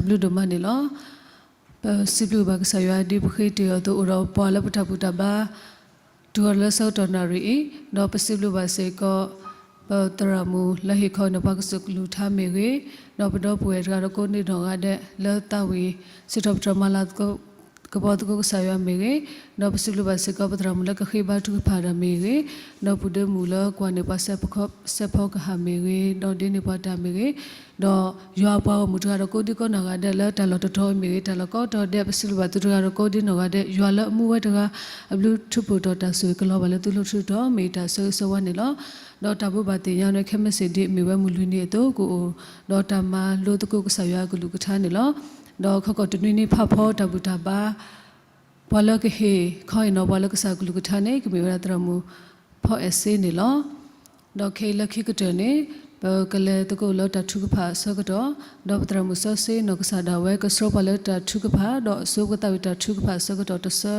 ဘျုးဒိၣ်မးန့ၣ်လီၤ. ပစံးဘျုးဘၣ်ကစၢ်ယွၤဒ်ပဃ့တ့ၢ်အီၤအသိး အိၣ်ဒီးပှၤလၢပတၢ်ဘူၣ်တၢ်ဘါ တုၤဃီၤလၢဆၢကတီၢ်နၣ်ရံၣ်အံၤ, ဒီးပစံးဘျုးဘၣ်စ့ၢ်ကီး ပသရၣ်မုၣ်လၢဟ့ၣ်ခီန့ၢ်ပှၤကစၢၢ်ကလုၢ်ကထါမ့ၢ်ဂ့ၤ, ဒီးပဒီပုၢ်ဝဲၢ်တဂၤဒီးကိးဒံနီၢ်ဂၤဒဲး လၢသးဝံၣ်စံးထီၣ်ပတြၢၤမၤလၤကပီၤသကိးကစၢ်ယွၤမ့ၢ်ဂ့ၤ, ဒီးပစံးဘျုးဘၣ်စ့ၢ်ကီး ပသရၣ်မုၣ်လၢကဃ့ဘါထုကဖၣ်တၢ်မ့ၢ်ဂ့ၤ, ဒီးပုၢ်ဒ့မုၣ်လၢကွၢ်န့ၢ်ပှၤစဲးဖီကဟၣ်မ့ၢ်ဂ့ၤ, ဒီးဒ့န့ၢ်ပှၤတၢ်မ့ၢ်ဂ့ၤ, ဒီးယွၤအပှၤဂီၢ်မုၢ်တဂၤဒီးကိးဒံကိးနီၢ်ဂၤဒဲး လၢတၢ်လီၢ်တတီၤမ့ၢ်ဂ့ၤ, တၢ်လီၢ်ကိးတီၤဒဲး ပစံးဘျုးဘၣ်သုတဂၤဒီးကိးဒံနီၢ်ဂၤဒဲး, ယွၤလၢအမူဝဲတဂၤ အဘျုးထူးဖှိၣ်တီၤတၢ်ဆိၣ်ဂ့ၤကလီၤဘၣ်လၢသုလိၤထူတီၤ မ့ၢ်ယတၢ်ဆၢဂ့ၤဆၢဝါန့ၣ်လီၤ. ဒီးတၢ်ဘိးဘၣ်သ့ၣ်ညါန့ၣ် ခဲမုၢ်ဆ့ၣ်ဒ့မ့ၢ်ဝဲမုၢ်လွံၢ်နံၤအသိး ကအိၣ်ဒီးတၢ်မၤလိသကိးကစၢ်ယွၤအကလုၢ်ကထါန့ၣ်လီၤ. ဒီးခီကီၢ်တနွံနံၤဖးဖီတၢ်ဘူၣ်တၢ်ဘါ ပှၤလၢကဟ့ၣ်ခီဟ့ၣ်နီၤပှၤလၢကစၢ်ကလုၢ်ကထါန့ၣ် ကမ့ၢ်ဝဲဒၣ်သရၣ်မုၣ်ဖီအဲၣ်စ့န့ၣ်လီၤ. ဒီးခဲအံၤလၢခံကတၢၢ်န့ၣ် ပကလဲၤသကိးလၢတၢ်ထုကဖၣ်အဆၢကတီၢ်, ဒီးပသရၣ်မုၣ်စီဆှံနီၢ်ကစၢ်ဒၣ်ဝဲ ကဆှၢပှၤလၢတၢ်ထုကဖၣ် ဒီးအစိပကသးဝံၣ်တၢ်ထုကဖၣ်အဆၢကတီၢ်တဆၢ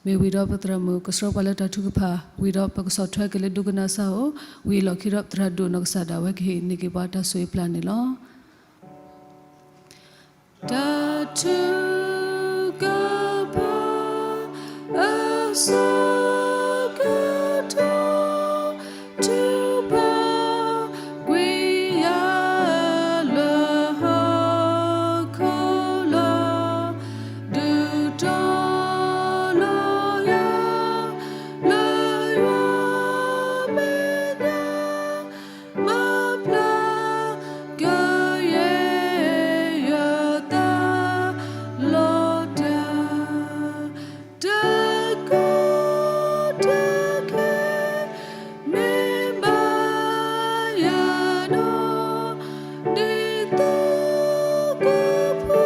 မ့ၢ်ဝံၤဒီးပသရၣ်မုၣ်ကဆှၢပှၤလၢတၢ်ထုကဖၣ်ဝံၤဒီး ပကဆီၣ်ထွဲက့ၤလၢဒိကနၣ်စၢ်အိၣ် ဝံၤအလီၢ်ခံဒီး ပသရၣ်ဒိၣ်နီၢ်ကစၢ်ဒၣ်ဝဲ ကဟ့ၣ်န့ၢ်က့ၤပှၤတၢ်ဆိၣ်ဂ့ၤပျၢ်န့ၣ်လီၤ. တၢ်ထုကဖၣ် အဆၢကတီၢ် ထုကဖၣ်ကွံာ်ယၤ လၢဟီၣ်ခိၣ်လီၤ, ဒုးတီၤလီၤယၤ လၢယွၤမဲာ်ညါ မၤပျၢ်ကယဲၢ်ယသးလီၤတၢ်, တၢ်ကီတၢ်ခဲ မ့ၢ်ဘၣ်ယၤဒီး ဒ်သိးကဖှူ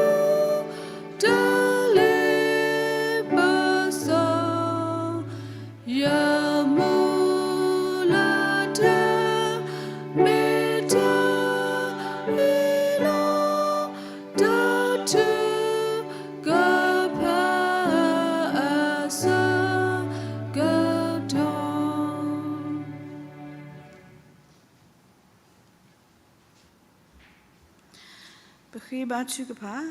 တၢ်လ့ပစီ ယမူလၢတၢ် မ့ၢ်တၢ်အ့ၣ်လိာ် တၢ်ထုကဖၣ်အဆၢကတီၢ် ပဃ့ဘါထုကဖၣ်.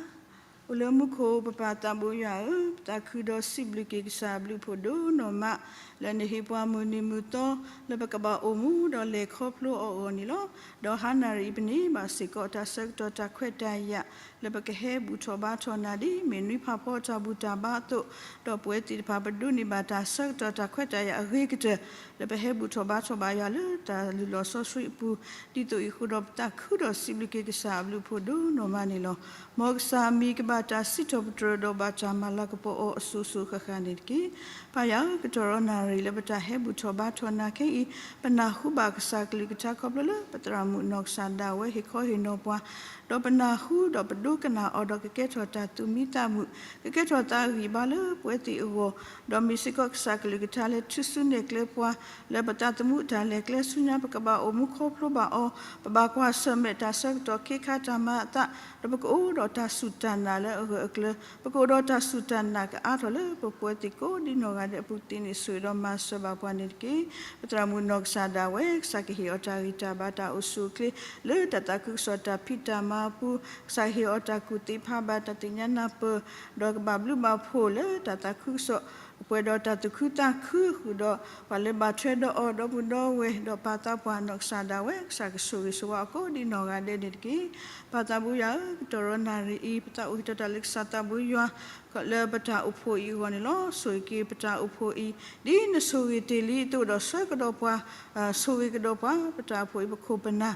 အိၣ်လၢမူခိၣ်ပပၢ်သးဘိယွၤဧၢ, ပသးခုဒီးစံးဘျုးက့ၤကစၢ်အဘျုးဖှိၣ်ဒိၣ်နီၢ်မး လၢနဟ့ၣ်ပှၤမုၢ်နံၤမုၢ်သီ လၢပကဘၣ်အိၣ်မူဒီးလဲၤခီဖျိအီၤအဂီၢ်န့ၣ်လီၤ. ဒီးဟါနၣ်ရံၣ်အံၤပန့ၢ်ဘၣ်စ့ၢ်ကီးတၢ်ဆၢကတီၢ်တၢ်ခွဲးတၢ်ယာ် လၢပကဟဲဘူၣ်ထီၣ်ဘါထီၣ်နၤဒ်မ့ၢ်နွံဖးဖီတၢ်ဘူၣ်တၢ်ဘါအသိး, ဒီးပဝဲသ့ၣ်တဖၣ်ပဒိးန့ၢ်ဘၣ်တၢ်ဆၢကတီၢ်တၢ်ခွဲးတၢ်ယာ်အဂ့ၤကတၢၢ် လၢပဟဲဘူၣ်ထီၣ်ဘါထီၣ်ဘၣ်ယွၤလၢတၢ်လုၢ်လီၢ်စီဆှံအပူၤ, ဒ်သိးအံၤအဃိဒီးပသးခုဒီးစံးဘျုးက့ၤကစၢ်အဘျုးဖှိၣ်ဒိၣ်နီၢ်မးန့ၣ်လီၤ. မ်ကစၢ်အမံၤကဘၣ်တၢ်စံးထီၣ်ပတြၢၤဒီးဘၣ်တၢ်မၤလၤကပီၤအီၤအစိၤစိၤဃၣ်ဃၣ်န့ၣ်တက့ၢ်. ပၢ်ယွၤဧၢ, ကတီၢ်ရီနၣ်ရံၣ်လၢပတၢ်ဟဲဘူၣ်ထီၣ်ဘါထီၣ်နၤခဲအံၤ, ပနၢ်ဟူဘၣ်ကစၢ်ကလုၢ်ကထါခီဖျိလၢပသရၣ်မုၣ်နီၢ်ကစၢ်ဒၣ်ဝဲဟ့ၣ်ခီဟ့ၣ်နီၤပှၤ, ဒီးပနၢ်ဟူဒီးပဒိကနၣ်အီၤဒီးကကဲထီၣ်တၢ်သူၣ်မံသးမုာ်, ကကဲထီၣ်သးဂံၢ်ဘါလၢပဝဲသ့ၣ်အဂီၢ်, ဒီးမ့ၢ်စ့ၢ်ကီးကစၢ်ကလုၢ်ကထါလၢထုးစုနဲၣ်ကျဲပှၤ လၢပသးသမူအတၢ်လဲၤကျဲဆူညါ ပကဘၣ်အိၣ်မူခီဖျိဘၣ်အီၤ, ပဘၣ်ကွၢ်ဆၢၣ်မဲာ်တၢ်ဆၢကတီၢ်ခ့ခါတၢ်မၤအသး, ဒီးပကအိၣ်ဒီးတၢ်စူၢ်တၢ်နာ်လၢအဂၢၢ်အကျၢၤ, ပကအိၣ်ဒီးတၢ်စူၢ်တၢ်နာ်ကအါထီၣ်လၢပပဝဲသ့ၣ်ကိးဒံနီၢ်ဂၤဒဲးအပူၤသ့န့ၣ် ဆိၣ်ဂ့ၤဒီးမၤစၢၤဘၣ်ပှၤန့ၣ်တက့ၢ်. ပသရၣ်မုၣ်နီၢ်ကစၢ်ဒၣ်ဝဲ ကစၢ်ကဟ့ၣ်အီၤတၢ်ဂံၢ်တၢ်ဘါတၢ်အိၣ်ဆူၣ်အိၣ်ချ့ လၢတၢ်သးခုကစီၣ်တၢ်ဖံးတၢ်မၤအပူၤ, ကစၢ်ဟ့ၣ်အီၤတၢ်ကူၣ်သ့ဖးဘၣ်တၢ်သ့ၣ်ညါနၢ်ပၢၢ်, ဒီးကဘၣ်ဘျုးဘၣ်ဖှိၣ်လၢတၢ်သးခုကစီၣ် ပှဲၤဒီးတၢ်သူၣ်ခုသးခုဃုာ်ဒီး ပှၤလၢဘၣ်ထွဲဒီးအီၤဒီပုၢ်ဒီဝဲၢ် ဒီးပၢ်သးပှၢ်နီၢ်ကစၢ်ဒၣ်ဝဲ ကစၢ်ကဆိၣ်ဂ့ၤဆိၣ်ဝါအီၤကိးဒံနီၢ်ဂၤဒဲးန့ၣ်တက့ၢ်. ပၢ်သးဘိယွၤဧၢ, ကတီၢ်ရီနၣ်ရံၣ်အံၤ ပသးအိၣ်ဟ့ၣ်ထီၣ်တၢ်လၢကစၢ်သးဘိယွၤ လၢပတၢ်အိၣ်ဖှိၣ်အံၤအဂီၢ်န့ၣ်လီၤ. ဆိၣ်ဂ့ၤက့ၤပတၢ်အိၣ်ဖှိၣ်အံၤ ဒ်နဆိၣ်ဂ့ၤတ့ၢ်လံအသိးဒီးဆှၢကဒီးပှၤ, ဆိၣ်ဂ့ၤကဒီးပှၤ, ပတၢ်အိၣ်ဖှိၣ်အံၤပခိၣ်ပနၢ်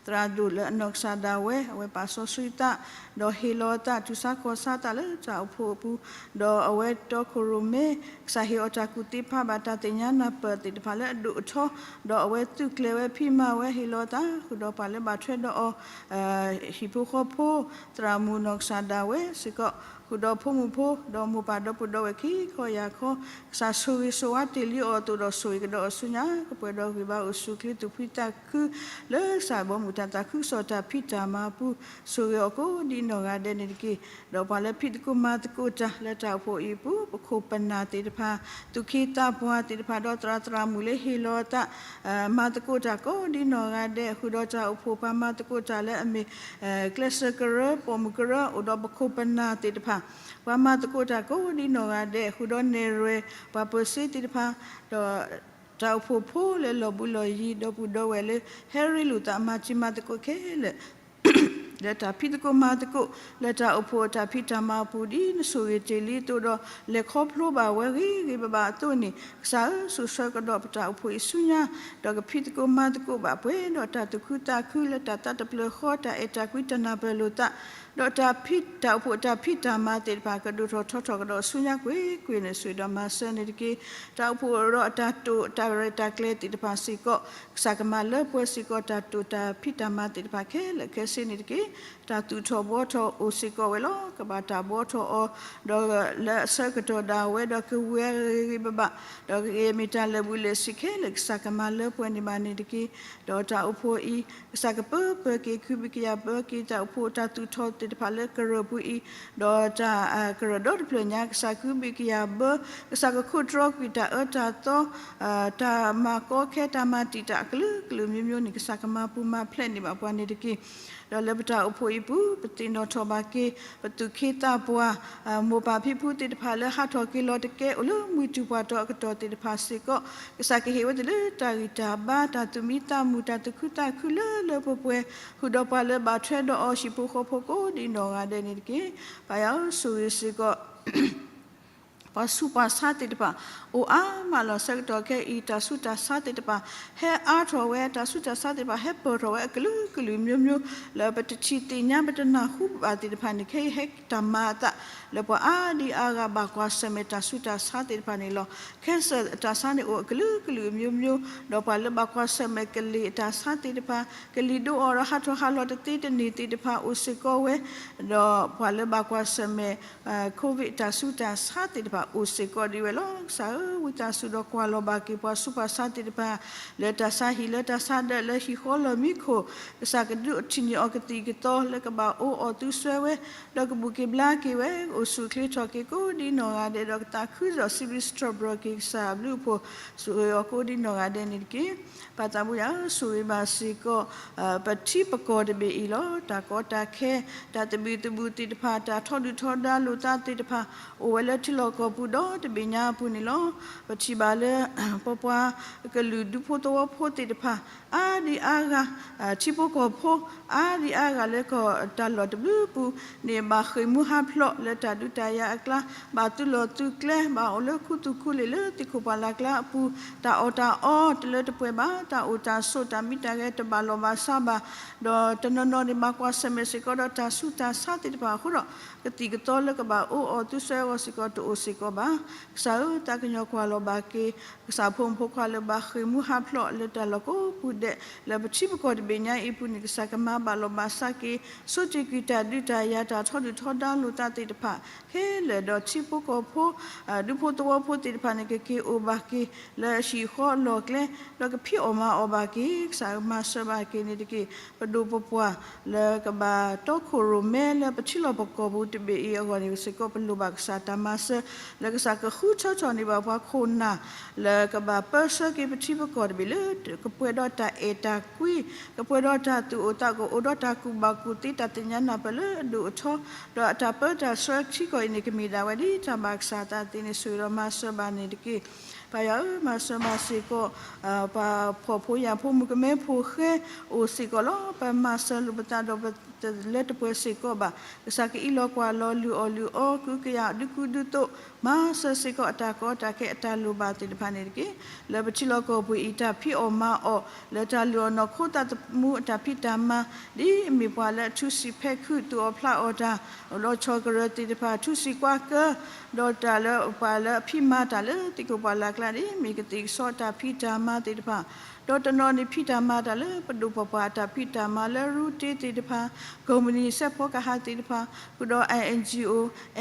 သရၣ်ဒိၣ်လၢအနီၢ်ကစၢ်ဒၣ်ဝဲ အဝဲပာ်စီဆှံသး ဒီးဟ့ၣ်လီၤအသး တူၢ်ဆါခီၣ်ဆါသးလၢတၢ်အိၣ်ဖှိၣ်အပူၤ, ဒီးအဝဲတီခိၣ်ရိၣ်မဲ ကစၢ်ဟ့ၣ်အီၤတၢ်ကူၣ်သ့ဖးဘၣ်တၢ်သ့ၣ်ညါနၢ်ပၢၢ်သ့ၣ်တဖၣ်လၢအဒိၣ်အထီ, ဒီးအဝဲသုးကျဲၤဝဲဖံးမၤဝဲဟ့ၣ်လီၤအသး ဃုာ်ဒီးပှၤလၢဘၣ်ထွဲဒီးအီၤ ဟံၣ်ဖိဃီဖိ, သရၣ်မုၣ်နီၢ်ကစၢ်ဒၣ်ဝဲစ့ၢ်ကီး, ဃုာ်ဒီးဖိမုၣ်ဖိ, ဒီးမိၢ်ပၢ်ဒီပုၢ်ဒီဝဲၢ်ခံခီယာ်ခီ, ကစၢ်ဆိၣ်ဂ့ၤဆိၣ်ဝါတ့ၢ်လံအီၤအသိးဒီးဆိၣ်ဂ့ၤကဒီးအီၤဆူညါ ကပှဲၤဒီးဂံၢ်ဘါအိၣ်ဆူၣ်ချ့သူၣ်ဖှံသးခု လၢကစၢ်ဘီမုၢ် တၢ်သးခုကစီၣ်တၢ်ဖံးတၢ်မၤအပူၤ ဆိၣ်ဂ့ၤအီၤကိးဒ်နီၢ်ဂၤဒဲးန့ၣ်တက့ၢ်. ဒီးပှၤလၢဖံးသကိးမၤသကိးတၢ်လၢတၢ်အိၣ်ဖှိၣ်အံၤအပူၤ ပခိၣ်ပနၢ်သ့ၣ်တဖၣ်, သူၣ်က့သးပှၢ်သ့ၣ်တဖၣ် ဒီးသရၣ်သရၣ်မုၣ်လၢဟ့ၣ်လီၤအသး မၤသကိးတၢ်ကိးဒ်နီၢ်ဂၤဒဲး ဃုာ်ဒီးတၢ်အိၣ်ဖှိၣ် ပှၤမၤသကိးတၢ်လၢအမ့ၢ် ကျဲးစၢးကရၢ ပိာ်မုၣ်ကရၢ အိၣ်ဒီးပခိၣ်ပနၢ်သ့ၣ်တဖၣ်, ပှၤမၤသကိးတၢ်ကိးဒ်နီၢ်ဂၤဒဲး ဃုာ်ဒီးနဲၣ်ရွဲၣ် ပှၤပၢၤစ့သ့ၣ်တဖၣ်, ဒီးတၢ်အိၣ်ဖှိၣ်ဖိလၢလီၢ်ဘူးလီၢ်ယံၤ ဒီပုၢ်ဒီဝဲၢ်လၢ ဟဲရ့လိာ်သးမၤတံၤမၤသကိးခဲလၢာ် လၢတၢ်ဖံးသကိးမၤသကိး လၢတၢ်အိၣ်ဖှိၣ်အတၢ်ဖံးတၢ်မၤအပူၤ ဒ်နဆိၣ်ဂ့ၤတ့ၢ်လံအသိးဒီး လဲၤခီဖျိဘၣ်ဝဲဂ့ၤဂ့ၤဘၣ်ဘၣ်အသိးန့ၣ် ကစၢ်ဧၢ, စိာ်ဆှၢကဒီးပတၢ်အိၣ်ဖှိၣ်အံၤဆူညါ, ဒီးကဖံးသကိးမၤသကိးဘၣ်ပှဲၤဒီးတၢ်သူၣ်ခုသးခု လၢတၢ်သးတဖျၢၣ်ဃီ တၢ်အဲၣ်တၢ်ကွံ တၢ်နၢ်ပၢၢ်လိာ်သး, ဒီးတၢ်ဖံး တၢ်အိၣ်ဖှိၣ်တၢ်ဖံးတၢ်မၤသ့ၣ်တဖၣ် ကဒိၣ်ထီၣ်ထီထီၣ်ကဒီးဆူညါကွ့ၢ်ကွ့ၢ်န့ၣ် ဆိၣ်ဂ့ၤဒီးမၤစၢၤန့ၣ်တက့ၢ်. တၢ်အိၣ်ဖှိၣ်ဒီးအတၢ်တိာ် တၢ်ရဲၣ်တၢ်ကျဲၤသ့ၣ်တဖၣ်စ့ၢ်ကီး ကစၢ်ကမၤလၢပှဲၤစ့ၢ်ကီးတၢ်တိာ်တၢ်ဖံးတၢ်မၤသ့ၣ်တဖၣ်ခဲလၢာ်ခဲဆ့န့ၣ်တက့ၢ်. တၢ်သူၣ်ထီၣ်ဘှီထီၣ်အိၣ်စ့ၢ်ကီးဝဲလီၤ. ကဘၣ်တၢ်ဘှီထီၣ်အီၤ ဒီးလၢအဆၢကတီၢ်ဒၣ်ဝဲဒီးကဝံၤဂ့ၤဂ့ၤဘၣ်ဘၣ်, ဒီးကမ့ၢ်တၢ်လၢာ်ဘူးလၢာ်စ့ၢ်ကီးခဲလၢာ် ကစၢ်ကမၤလၢပှဲၤန့ၢ်ဘၣ်န့ၣ်တက့ၢ်. ဒီးတၢ်အိၣ်ဖှိၣ်အံၤ ကစၢ်ကပၢပၢက့ၤ ကဟုကယာ်ဘၢက့ၤ တၢ်အိၣ်ဖှိၣ်တၢ်သူၣ်ထီၣ်သ့ၣ်တဖၣ်လၢကရၢၢ်ပူၤအံၤ, ဒီးတၢ်ကရၢၢ်ဒီတဖျၢၣ်ညါ ကစၢ်ကဟုကယာ်ဘၢ, ကစၢ်ကခိးတြီကွံာ်တၢ်အၢတၢ်သီ တၢ်မၤကီခဲ တၢ်မၤတံာ်တာ်အကလုာ်ကလုာ်မျိုးမျိုးန့ၣ် ကစၢ်ကမၤပူၤမၤဖျဲးန့ၢ်ဘၣ်ပှၤန့ၣ်တက့ၢ်. ဒီးလၢပတၢ်အိၣ်ဖှိၣ်အံၤပူၤ ပသ့ၣ်နီၣ်ထီၣ်ဘၣ်က့ၤ ပသူၣ်က့သးပှၢ် မိၢ်ပၢ်ဖံဖုသ့ၣ်တဖၣ်လၢဟးထီၣ်က့ၤလီၤတကဲ အိၣ်လၢမုၢ်တူာ်ပှၢ်တီၤအကတီၢ်သ့ၣ်တဖၣ်စ့ၢ်ကီး, ကစၢ်ကဟ့ၣ်ဝဲသ့ၣ်လၢတၢ်ဂံၢ်တၢ်ဘါ တၢ်သူၣ်မံသးမုာ် တၢ်သူၣ်ခုသးခုလၢလၢပှဲၤပှဲၤ ဃုာ်ဒီးပှၤလၢဘၣ်ထွဲဒီးအီၤ ဟံၣ်ဖိဃီဖိကိးဒ်နီၢ်ဂၤဒဲးန့ၣ်တက့ၢ်. ပၢ်ယွၤဧၢ, ဆိၣ်ဂ့ၤစ့ၢ်ကီး ပှၤဆူးပှၤဆါသ့ၣ်တဖၣ် အိၣ်အါမးလီၤ. ဆၢကတီၢ်ခဲအံၤ တၢ်ဆူးတၢ်ဆါသ့ၣ်တဖၣ် ဟဲအါထီၣ်ဝဲ, တၢ်ဆူးတၢ်ဆါသ့ၣ်တဖၣ် ဟဲပၢၢ်ထီၣ်ဝဲအကလုာ်ကလုာ်မျိုးမျိုး လၢပတထံၣ်သ့ၣ်ညါ ပတနၢ်ဟူဘၣ်သ့ၣ်တဖၣ်န့ၣ် ခဲအံၤဟဲတၢ်မၤအသး လၢပှၤအါဒံအါဂၤဘၣ်ကွၢ်ဆၢၣ်မဲာ်တၢ်ဆူးတၢ်ဆါသ့ၣ်တဖၣ်န့ၣ်လီၤ. ခဲစၢၣ်အတၢ်ဆါန့ၣ်အိၣ်အကလုာ်ကလုာ်မျိုးမျိုး ဒီးပှၤလၢဘၣ်ကွၢ်ဆၢၣ်မဲာ်ကလံၤအတၢ်ဆါသ့ၣ်တဖၣ် ကလံၤဒိအီၤဒီးဟးထီၣ်ဟးလီၤတသ့တန့ၢ်သ့ၣ်တဖၣ်အိၣ်စ့ၢ်ကီးဝဲ ဒီးပှၤလၢဘၣ်ကွၢ်ဆၢၣ်မဲာ် COVID တၢ်ဆူးတၢ်ဆါသ့ၣ်တဖၣ်အိၣ်စ့ၢ်ကီးဒံးဝဲလီၤ. ကစၢ်ဧၢ, ဝံသးစူၤဒီးကွၢ်လီၤဘၣ်က့ၤပှၤဆူးပှၤဆါသ့ၣ်တဖၣ် လၢတၢ်ဆါဟံၣ်လၢတၢ်ဆါဒၢးလၢဟံၣ်ဃီလီၢ်မံခိၣ်, ကစၢ်ကဒုးထံၣ်န့ၢ်အီၤကသံၣ်ကသီလၢကဘၣ်အိၣ်အီၣ်သုဆှၢဝဲ, ဒီးကဘူၣ်က့ၤဘျါက့ၤဝဲ, အိၣ်ဆူၣ်အိၣ်ချ့ထီၣ်က့ၤကိးဒ်နီၢ်ဂၤဒဲး ဒီးကသးခုဒီးစံးဘျုးစံးထီၣ်ပတြၢၤက့ၤကစၢ်အဘျုးအဖှိၣ် ဆိၣ်ဂ့ၤအီၤကိးဒ်နီၢ်ဂၤဒဲးန့ၣ်တက့ၢ်. ပၢ်သးဘိယွၤဧၢ, ဆိၣ်ဂ့ၤဘၣ်စ့ၢ်ကီး ပထံပကီၢ်တဘ့ၣ်အံၤလီၤ. တၢ်ကီတၢ်ခဲ, တၢ်သဘံၣ်သဘုၣ်သ့ၣ်တဖၣ်, တၢ်ထီဒုၣ်ထီဒါလိာ်သးသ့ၣ်တဖၣ် အိၣ်ဝဲလၢထံလီၢ်ကီၢ်ပူၤဒီတဘ့ၣ်ညါအပူၤန့ၣ်လီၤ. ပထံၣ်ဘၣ်လၢ ပပှၤကလုာ်ဒူဖိသဝီဖိသ့ၣ်တဖၣ် အါဒံအါဂၤ, ထံဖိကီၢ်ဖိ အါဒံအါဂၤလၢကီၢ်တၢ်လီၢ်တဘျုးပူၤန့ၣ် ဘၣ်ဃ့ၢ်မှံဟးဖျိးလၢတၢ်ဒုးတၢ်ယၤအကျါ, ဘၣ်သုးလီၢ်သုးကျဲ, ဘၣ်အိၣ်လၢခူသူၣ်ခူလ့ၣ်လၢသ့ၣ်ခိၣ်ပှၢ်လၢ်ကျါအပူၤ, တၢ်အီၣ်တၢ်အီတလၢတပှဲၤဘၣ်, တၢ်အိၣ်တၢ်ဆိးတၢ်မံတၢ်ဂဲၤတဘၣ်လီၢ်ဘၣ်စးဘၣ်, ဒီးတနီၤနီၤန့ၣ် ဘၣ်ကွၢ်ဆၢၣ်မဲာ်စ့ၢ်ကီးဒီးတၢ်ဆူးတၢ်ဆါသ့ၣ်တဖၣ်အဃိဒီး ကသံၣ်ကသီလၢကဘၣ်အိၣ်အီၣ်သုဆှၢအဂီၢ်စ့ၢ်ကီးတအိၣ်စ့ၢ်ကီးဘၣ်. ကစၢ်ဧၢ, သးကညီၤကွၢ်လီၤဘၣ်က့ၤ ကစၢ်ဖိမုၣ်ဖိခွါလၢဘၣ်ဃ့ၢ်မှံဟးဖျိးလၢတၢ်လီၢ်ကိးပူၤဒဲး လၢပထံပကီၢ်တဘ့ၣ်ညါအံၤအပူၤန့ၣ် ကစၢ်ကမၤဘၣ်လီၢ်ဘၣ်စးက့ၤ ဆိၣ်တ့ၢ်ကွံာ်တၢ်ဒုးတၢ်ယၤ တၢ်ထီဒုၣ်ထီဒါလိာ်သးသ့ၣ်တဖၣ်ခဲလၢာ်ဒီး ထံဖိကီၢ်ဖိ ဒူဖိသဝီဖိသ့ၣ်တဖၣ်န့ၣ် ကက့ၤအိၣ်ဘၣ်က့ၤလၢဟံၣ်ဃီလီၢ်ကျဲ ဒီးကဖံးအီၣ်မၤအီၣ်ဘၣ်က့ၤ ကစၢ်မၤစၢၤဘၣ်က့ၤန့ၣ်တက့ၢ်. ပဒိၣ်ပပှၢ်လၢကဘၣ်တီခိၣ်ရိၣ်မဲလၢပထံလီၢ်ပကီၢ်ပူၤတဘ့ၣ်အံၤအဂီၢ်န့ၣ်စ့ၢ်ကီး ပလိၣ်ဘၣ်ကစၢ်တၢ်မၤစၢၤ လၢကစၢ်ကဃုထၢထီၣ်န့ၢ်ဘၣ်ပှၤခိၣ်နၢ် လၢကဘၣ်ပၢဆှၢက့ၤပထံပကီၢ်တဘ့ၣ်လၢ ကပှဲၤဒီးတၢ်အဲၣ်တၢ်ကွံ, ကပှဲၤဒီးတၢ်သူၣ်အိၣ်သးအိၣ် အိၣ်ဒီးတၢ်ကူၣ်ဘၣ်ကူၣ်သ့ တၢ်သ့ၣ်ညါနၢ်ပၢၢ်လၢအဒိၣ်အထီ, ဒီးအတၢ်ပၢတၢ်ဆှၢထံကီၢ်အံၤန့ၣ် ကမ့ၢ်ဒၣ်ဝဲဒ်တၢ်ဘၣ်ကစၢ်အသးသ့န့ၣ် ဆိၣ်ဂ့ၤဒီးမၤစၢၤဘၣ်န့ၣ်တက့ၢ်. ပၢ်ယွၤဧၢ, မၤစၢၤဘၣ်စ့ၢ်ကီး ပှၤဖှီၣ်ဖိယာ်ဖိ မုၣ်ကမဲဖိဃဲအိၣ်စ့ၢ်ကီးလီၤ. ပမၤစၢၤလိာ်ပသးဒီးပတလၢတပှဲၤစ့ၢ်ကီးဘၣ်. ကစၢ်ကအံးလီၤကွၢ်လီၤလုၢ်အီၣ်လုၢ်အီ ကဟုကယာ်ဒုးကူဒုးသိး မၤစၢၤစ့ၢ်ကီးအတၢ်ကီတၢ်ခဲအတၢ်လိၣ်ဘၣ်သ့ၣ်တဖၣ်န့ၣ်တက့ၢ်. လၢပထံလီၢ်ကီၢ်ပူၤအံၤ တၢ်ဖံးအီၣ်မၤအီၣ် လၢတၢ်လုၢ်အီၣ်နီၢ်ခိသးသမူအတၢ်ဖံးတၢ်မၤ ဒ်အမ့ၢ်ပှၤလၢအထူစံာ်ဖဲခုး သူၣ်အီၣ်ဖျးအီၣ်တၢ် အိၣ်ဒီးဆီၣ်ကရၢၢ်သ့ၣ်တဖၣ် ထူစံာ်ကွၢ်ကၢ ဒီးတၢ်လၢပှၤလၢအဖံးမၤတၢ်လၢသ့ၣ်ခိၣ်ပှၢ်လၢ်ကျါ ဒ်အမ့ၢ်ကသ့ၣ်ကစီၣ်တၢ်ဖံးတၢ်မၤသ့ၣ်တဖၣ်, ဒီးတနီၤန့ၣ်ဖံးတၢ်မၤတၢ်လၢပဒိၣ်ပပှၢ်အတၢ်ဖံးတၢ်မၤလၢရူတ့သ့ၣ်တဖၣ်, ကိးမုၢ်နံၤစဲးဖီကဟၣ်သ့ၣ်တဖၣ်, ဃုာ်ဒီး NGO,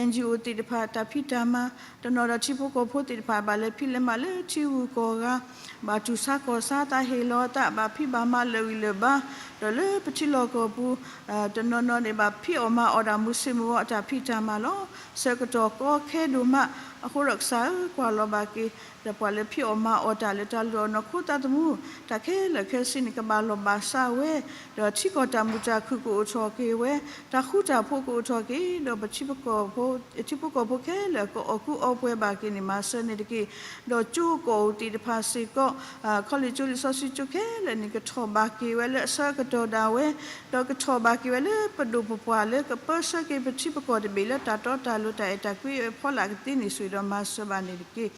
NGO သ့ၣ်တဖၣ် တၢ်ဖံးတၢ်မၤ, တနီၤဒီးထံဖိကီၢ်ဖိသ့ၣ်တဖၣ် ဘၣ်လဲၤဖံးလဲၤမၤလၢထံဂုၤကီၢ်ဂၤ, ဘၣ်တူၢ်ဆါကီၢ်ဆါ သးဟ့ၣ်လီၤအသး ဘၣ်ဖံးဘၣ်မၤလၢာ်ဂံၢ်လၢာ်ဘါ ဒီးလၢပထံလီၢ်ကီၢ်ပူၤ တနီၤနီၤန့ၣ်ဘၣ်ဖံးအီၣ်မၤအီၣ်တၢ်မူဆ့ၣ်မူဝီအတၢ်ဖံးတၢ်မၤလီၤ. ဆၢကတီၢ်ကီခဲဒိၣ်မး, အဃိဒီးကစၢ်ဧၢ ကွၢ်လီၤဘၣ်က့ၤ ဒီးပှၤလၢဖံးအီၣ်မၤအီၣ်တၢ်လၢတၢ်လုၢ်အီၣ်နီၢ်ခိသးသမူ တၢ်ခဲလၢာ်ခဲဆ့န့ၣ် ကဘၣ်လီၢ်ဘၣ်စးဝဲ, ဒီးထံကီၢ်တၢ်မုာ်တၢ်ခုၣ်ကအိၣ်ထီၣ်က့ၤဝဲ, တၢ်ဃူတၢ်ဖိးကအိၣ်ထီၣ်က့ၤ, ဒီးပထံဖိကီၢ်ဖိ ထံဖိကီၢ်ဖိခဲလၢာ် ကအီၣ်ကူအီပှဲၤဘၣ်က့ၤန့ၣ် မၤစၢၤန့ၣ်တက့ၢ်. ဒီးကၠိကီၢ်အိၣ်သ့ၣ်တဖၣ်စ့ၢ်ကီး ခီလ့ၣ်ကၠိ လံာ်စီဆှံကၠိခဲလၢာ်န့ၣ် ကထီၣ်ဘၣ်က့ၤဝဲလၢအဆၢကတီၢ်ဒၣ်ဝဲ, ဒီးကထီၣ်ဘၣ်က့ၤဝဲလၢပဒိၣ်ပပှၢ်လၢကပၢဆှၢက့ၤပထံပကီၢ်တဘ့ၣ်လၢတၢ်တီတၢ်လိၤတၢ်အဲၣ်တၢ်ကွံအဖီလာ်ကသ့န့ၣ် ဆိၣ်ဂ့ၤဒီးမၤစၢၤဘၣ်န့ၣ်တက့ၢ်.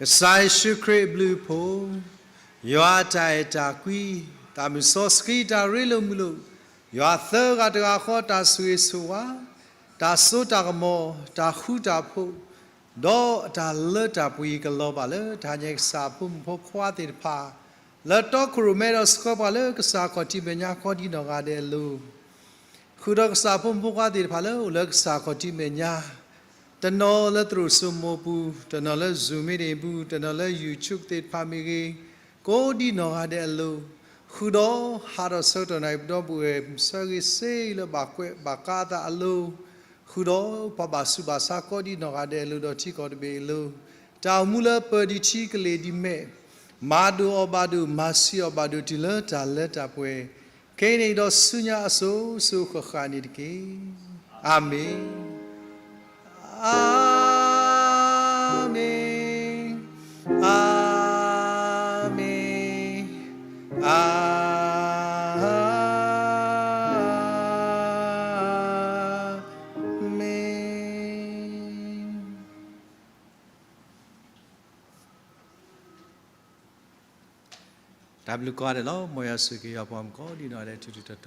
ကစၢ်ယ့ၣ်ၡူးခရံာ်အဘျုးအဖှိၣ်, ယွၤအတၢ်အဲၣ်တၢ်ကွံ, တၢ်မုၢ်စီဆှံတၢ်ရ့လိာ်မုာ်လိာ်, ယွၤသၢဂၤတဂၤဃီတၢ်ဆိၣ်ဂ့ၤဆိၣ်ဝါ, တၢ်စိတၢ်ကမီၤ, တၢ်ဃူတၢ်ဖိး, ဒီးအတၢ်လၢတၢ်ပှ့ၤကလီၤဘၣ်လၢတဟါညါအံၤ ကစၢ်အဖိမုၣ်ဖိခွါသ့ၣ်တဖၣ် လၢတီခိၣ်ရိၣ်မဲဒီးဆှၢပှၤလၢကစၢ်ခီၣ်ထံးမဲာ်ညါကိးဒံနီၢ်ဂၤဒဲးအလိၤ, ဃုာ်ဒီးကစၢ်အဖိမုၣ်ဖိခွါသ့ၣ်တဖၣ်လၢအိၣ်လၢကစၢ်ခီၣ်ထံးမဲာ်ညါ, တနီၤလၢသရိာ်စိမိၤပူၤ, တနီၤလၢ Zoom meeting ပူၤ, တနီၤလၢ YouTube သ့ၣ်တဖၣ်မ့ၢ်ဂ့ၤ, ကိးဒံနီၢ်ဂၤဒဲးအလိၤ, ဃုာ်ဒီးဟးထီၣ်ဆၢကတီၢ်နၣ်ရံၣ်ပဒီပုၢ်ဝဲၢ် ဆၢဂ့ၤဆ့လၢဘၣ်ကွဲးဘၣ်ကါအသးအလိၤ, ဃုာ်ဒီးပှၤဘၣ်ဆူးဘၣ်ဆါကိးဒံနီၢ်ဂၤဒဲးအလိၤ ဒီးထံကီၢ်တဘ့ၣ်အလိၤ, တၢ်အိၣ်မူလၢပၢၤဒံးထံကလ့ၢ်ဒံးမဲာ်, မၤဒိၣ်အီၣ်ဘၣ်ဒိၣ် မၤဆံးအီၣ်ဘၣ်ဒိၣ် တုၤလၢတၢ်လၢတၢ်ပှဲၤ, ခဲအံၤန့ၣ်ဒီးဆူညါအစိၤစိၤဃၣ်ဃၣ်န့ၣ်တက့ၢ်. အၤမ့ၣ်, အၤမ့ၣ်, အၤမ့ၣ်, အၤမ့ၣ်. တၢ်ဘျုးကိးဂၤဒဲးလီၤ. မ်ယွၤဆိၣ်ဂ့ၤက့ၤယွၤပှၤမုၣ်ကိးဒံနီၢ်ဂၤဒဲး ထူးထူးတီၤတီၤ